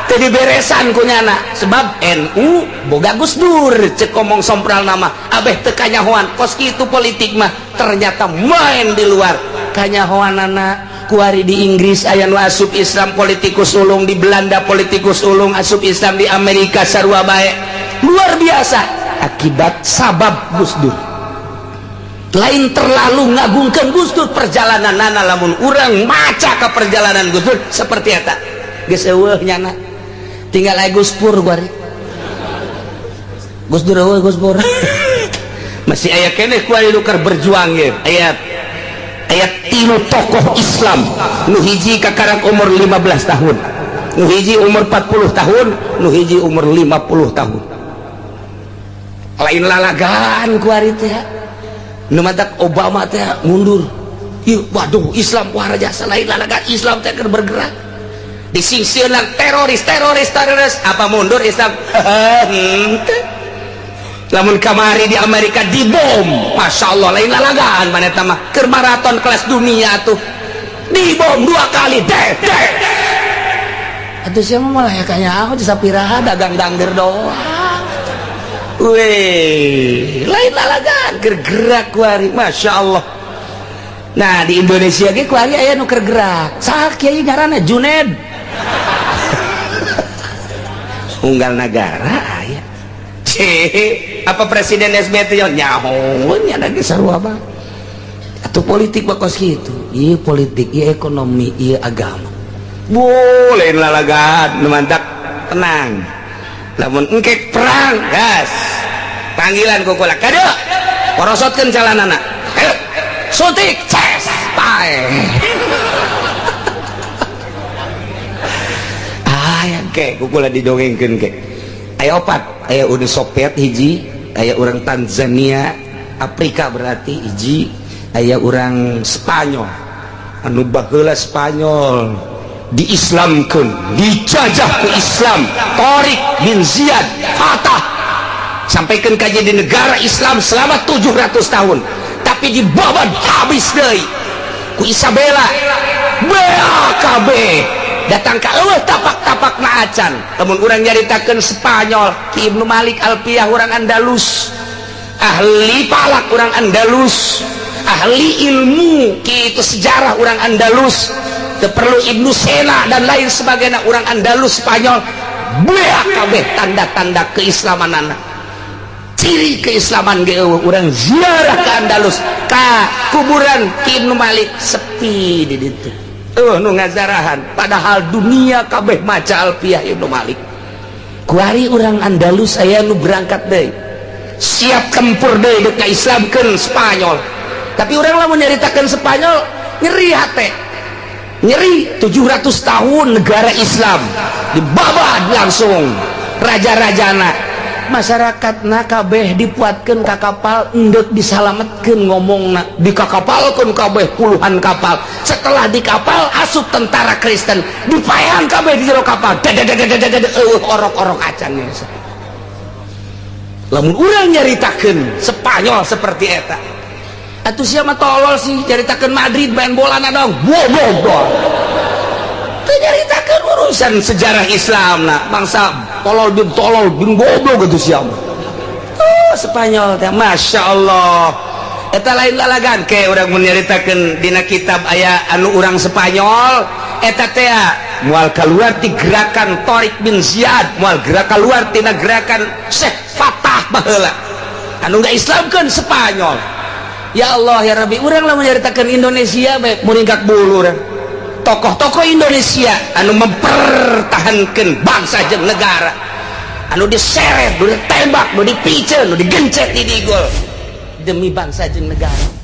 teu diberesan ku nyana, sebab NU boga Gus Dur cek ngomong sompral nama abeh teu kanyahoan. Kos kitu politik mah ternyata main di luar kanyahoanana. Kuari di Inggris aya nu asup Islam, politikus ulung, di Belanda politikus ulung asup Islam, di Amerika sarua bae. Luar biasa akibat sabab Gus Dur. Lain terlalu ngagungkan Gus Dur perjalanan nana, lamun urang maca ke perjalanan Gus Dur seperti eta geus eueuh nyana, tinggal aya Gus Pur. Kuari Gus Dur eueuh, Gus Pur masih aya keneh. Kuari nu keur berjuang ge aya, aya tilu tokoh Islam. Nu hiji kakarak umur 15 tahun, nu hiji umur 40 tahun, nu hiji umur 50 tahun. Lain lalagan kuari teh. Nu matak Obama teh mundur. Ih, waduh, Islam wah jasa. Lain lalagan, Islam teh keur bergerak. Disingsieunan teroris, teroris, teroris, apa mundur Islam? Henteu. Lamun kamari di Amerika dibom, Masya Allah, lain lalagan mana mah, keur maraton kelas dunia tuh dibom dua kali deh deh. Atuh siapa malah ya kayaknya aku di sapiraha dagang dangder doang. Weh, lain lalagan keur gerak kuari, Masya Allah. Nah, di Indonesia ge kuari aya nu keur gerak. Saha kiai ngaranna? Juned unggal negara aya. Cih, apa Presiden SBY teh nyaho nya lagi sarua mah. Atuh politik mah kos kitu. Ieu politik, ieu ekonomi, ieu agama. Boleh lalagan, nu mantak tenang. Lamun engkek perang, gas. Panggilan ku kula. Kade. Porosotkeun calanana. Ayo. Suntik, ces, pae. Aya ke ku kula didongengkeun ke. Aya opat, aya Uni Soviet hiji, aya urang Tanzania, Afrika berarti hiji, aya urang Spanyol. Anu baheula Spanyol diislamkeun, dijajah ku Islam, Tariq bin Ziyad fatah sampaikan kaji di negara Islam selama 700 tahun, tapi dibabat habis deui ku Isabella. BAKB datang ka eueuh tapak-tapak na acan. Lamun urang nyaritakeun Spanyol, Ki Ibnu Malik Alfiyah urang Andalus, ahli falak urang Andalus, ahli ilmu kitu sejarah urang Andalus, teu perlu Ibnu Sena dan lain sebagainya, urang Andalus Spanyol. BAKB tanda-tanda keislamanana, ciri keislaman ge eueuh. Urang ziarah ke Andalus, ka kuburan Ki Ibnu Malik, sepi di ditu, nu ngazarahan, padahal dunia kabeh maca Alfiyah Ibnu Malik. Kuari urang Andalus aya nu berangkat deui, siap tempur deui dek ngaislamkeun Spanyol. Tapi urang lamun nyaritakeun Spanyol nyeri hate, nyeri. 700 tahun negara Islam dibabat langsung raja-rajana, masyarakat na kabeh dipuatkeun ka kapal endek disalametkeun. Ngomongna dikakapalkeun kabeh, puluhan kapal. Setelah di kapal asup tentara Kristen, dipaehan kabeh di jero kapal. Dadadadadadada, eueuh orok-orok acan. Lamun urang nyaritakeun Spanyol seperti eta, atuh sia mah tolol sih, nyaritakeun Madrid main bola na dong bobo teu nyaritakeun urusan sejarah Islam. Nah, bangsa tolol bin goblok gitu sia mah. Oh, Spanyol teh Masya Allah, eta lain lalagan. Ke urang mun nyaritakeun dina kitab aya anu urang Spanyol eta teh moal keluar ti gerakan Tariq bin Ziyad, moal gerak keluar tina gerakan Syekh Fatah baheula anu ngaislamkeun Spanyol. Ya Allah ya Rabbi, urang lamun nyaritakeun Indonesia bae muringkak bulu urang. Tokoh-tokoh Indonesia anu mempertahankan bangsa jeung negara, anu diseret, nu ditembak, nu dipiceun, nu digencet di digol demi bangsa jeung negara.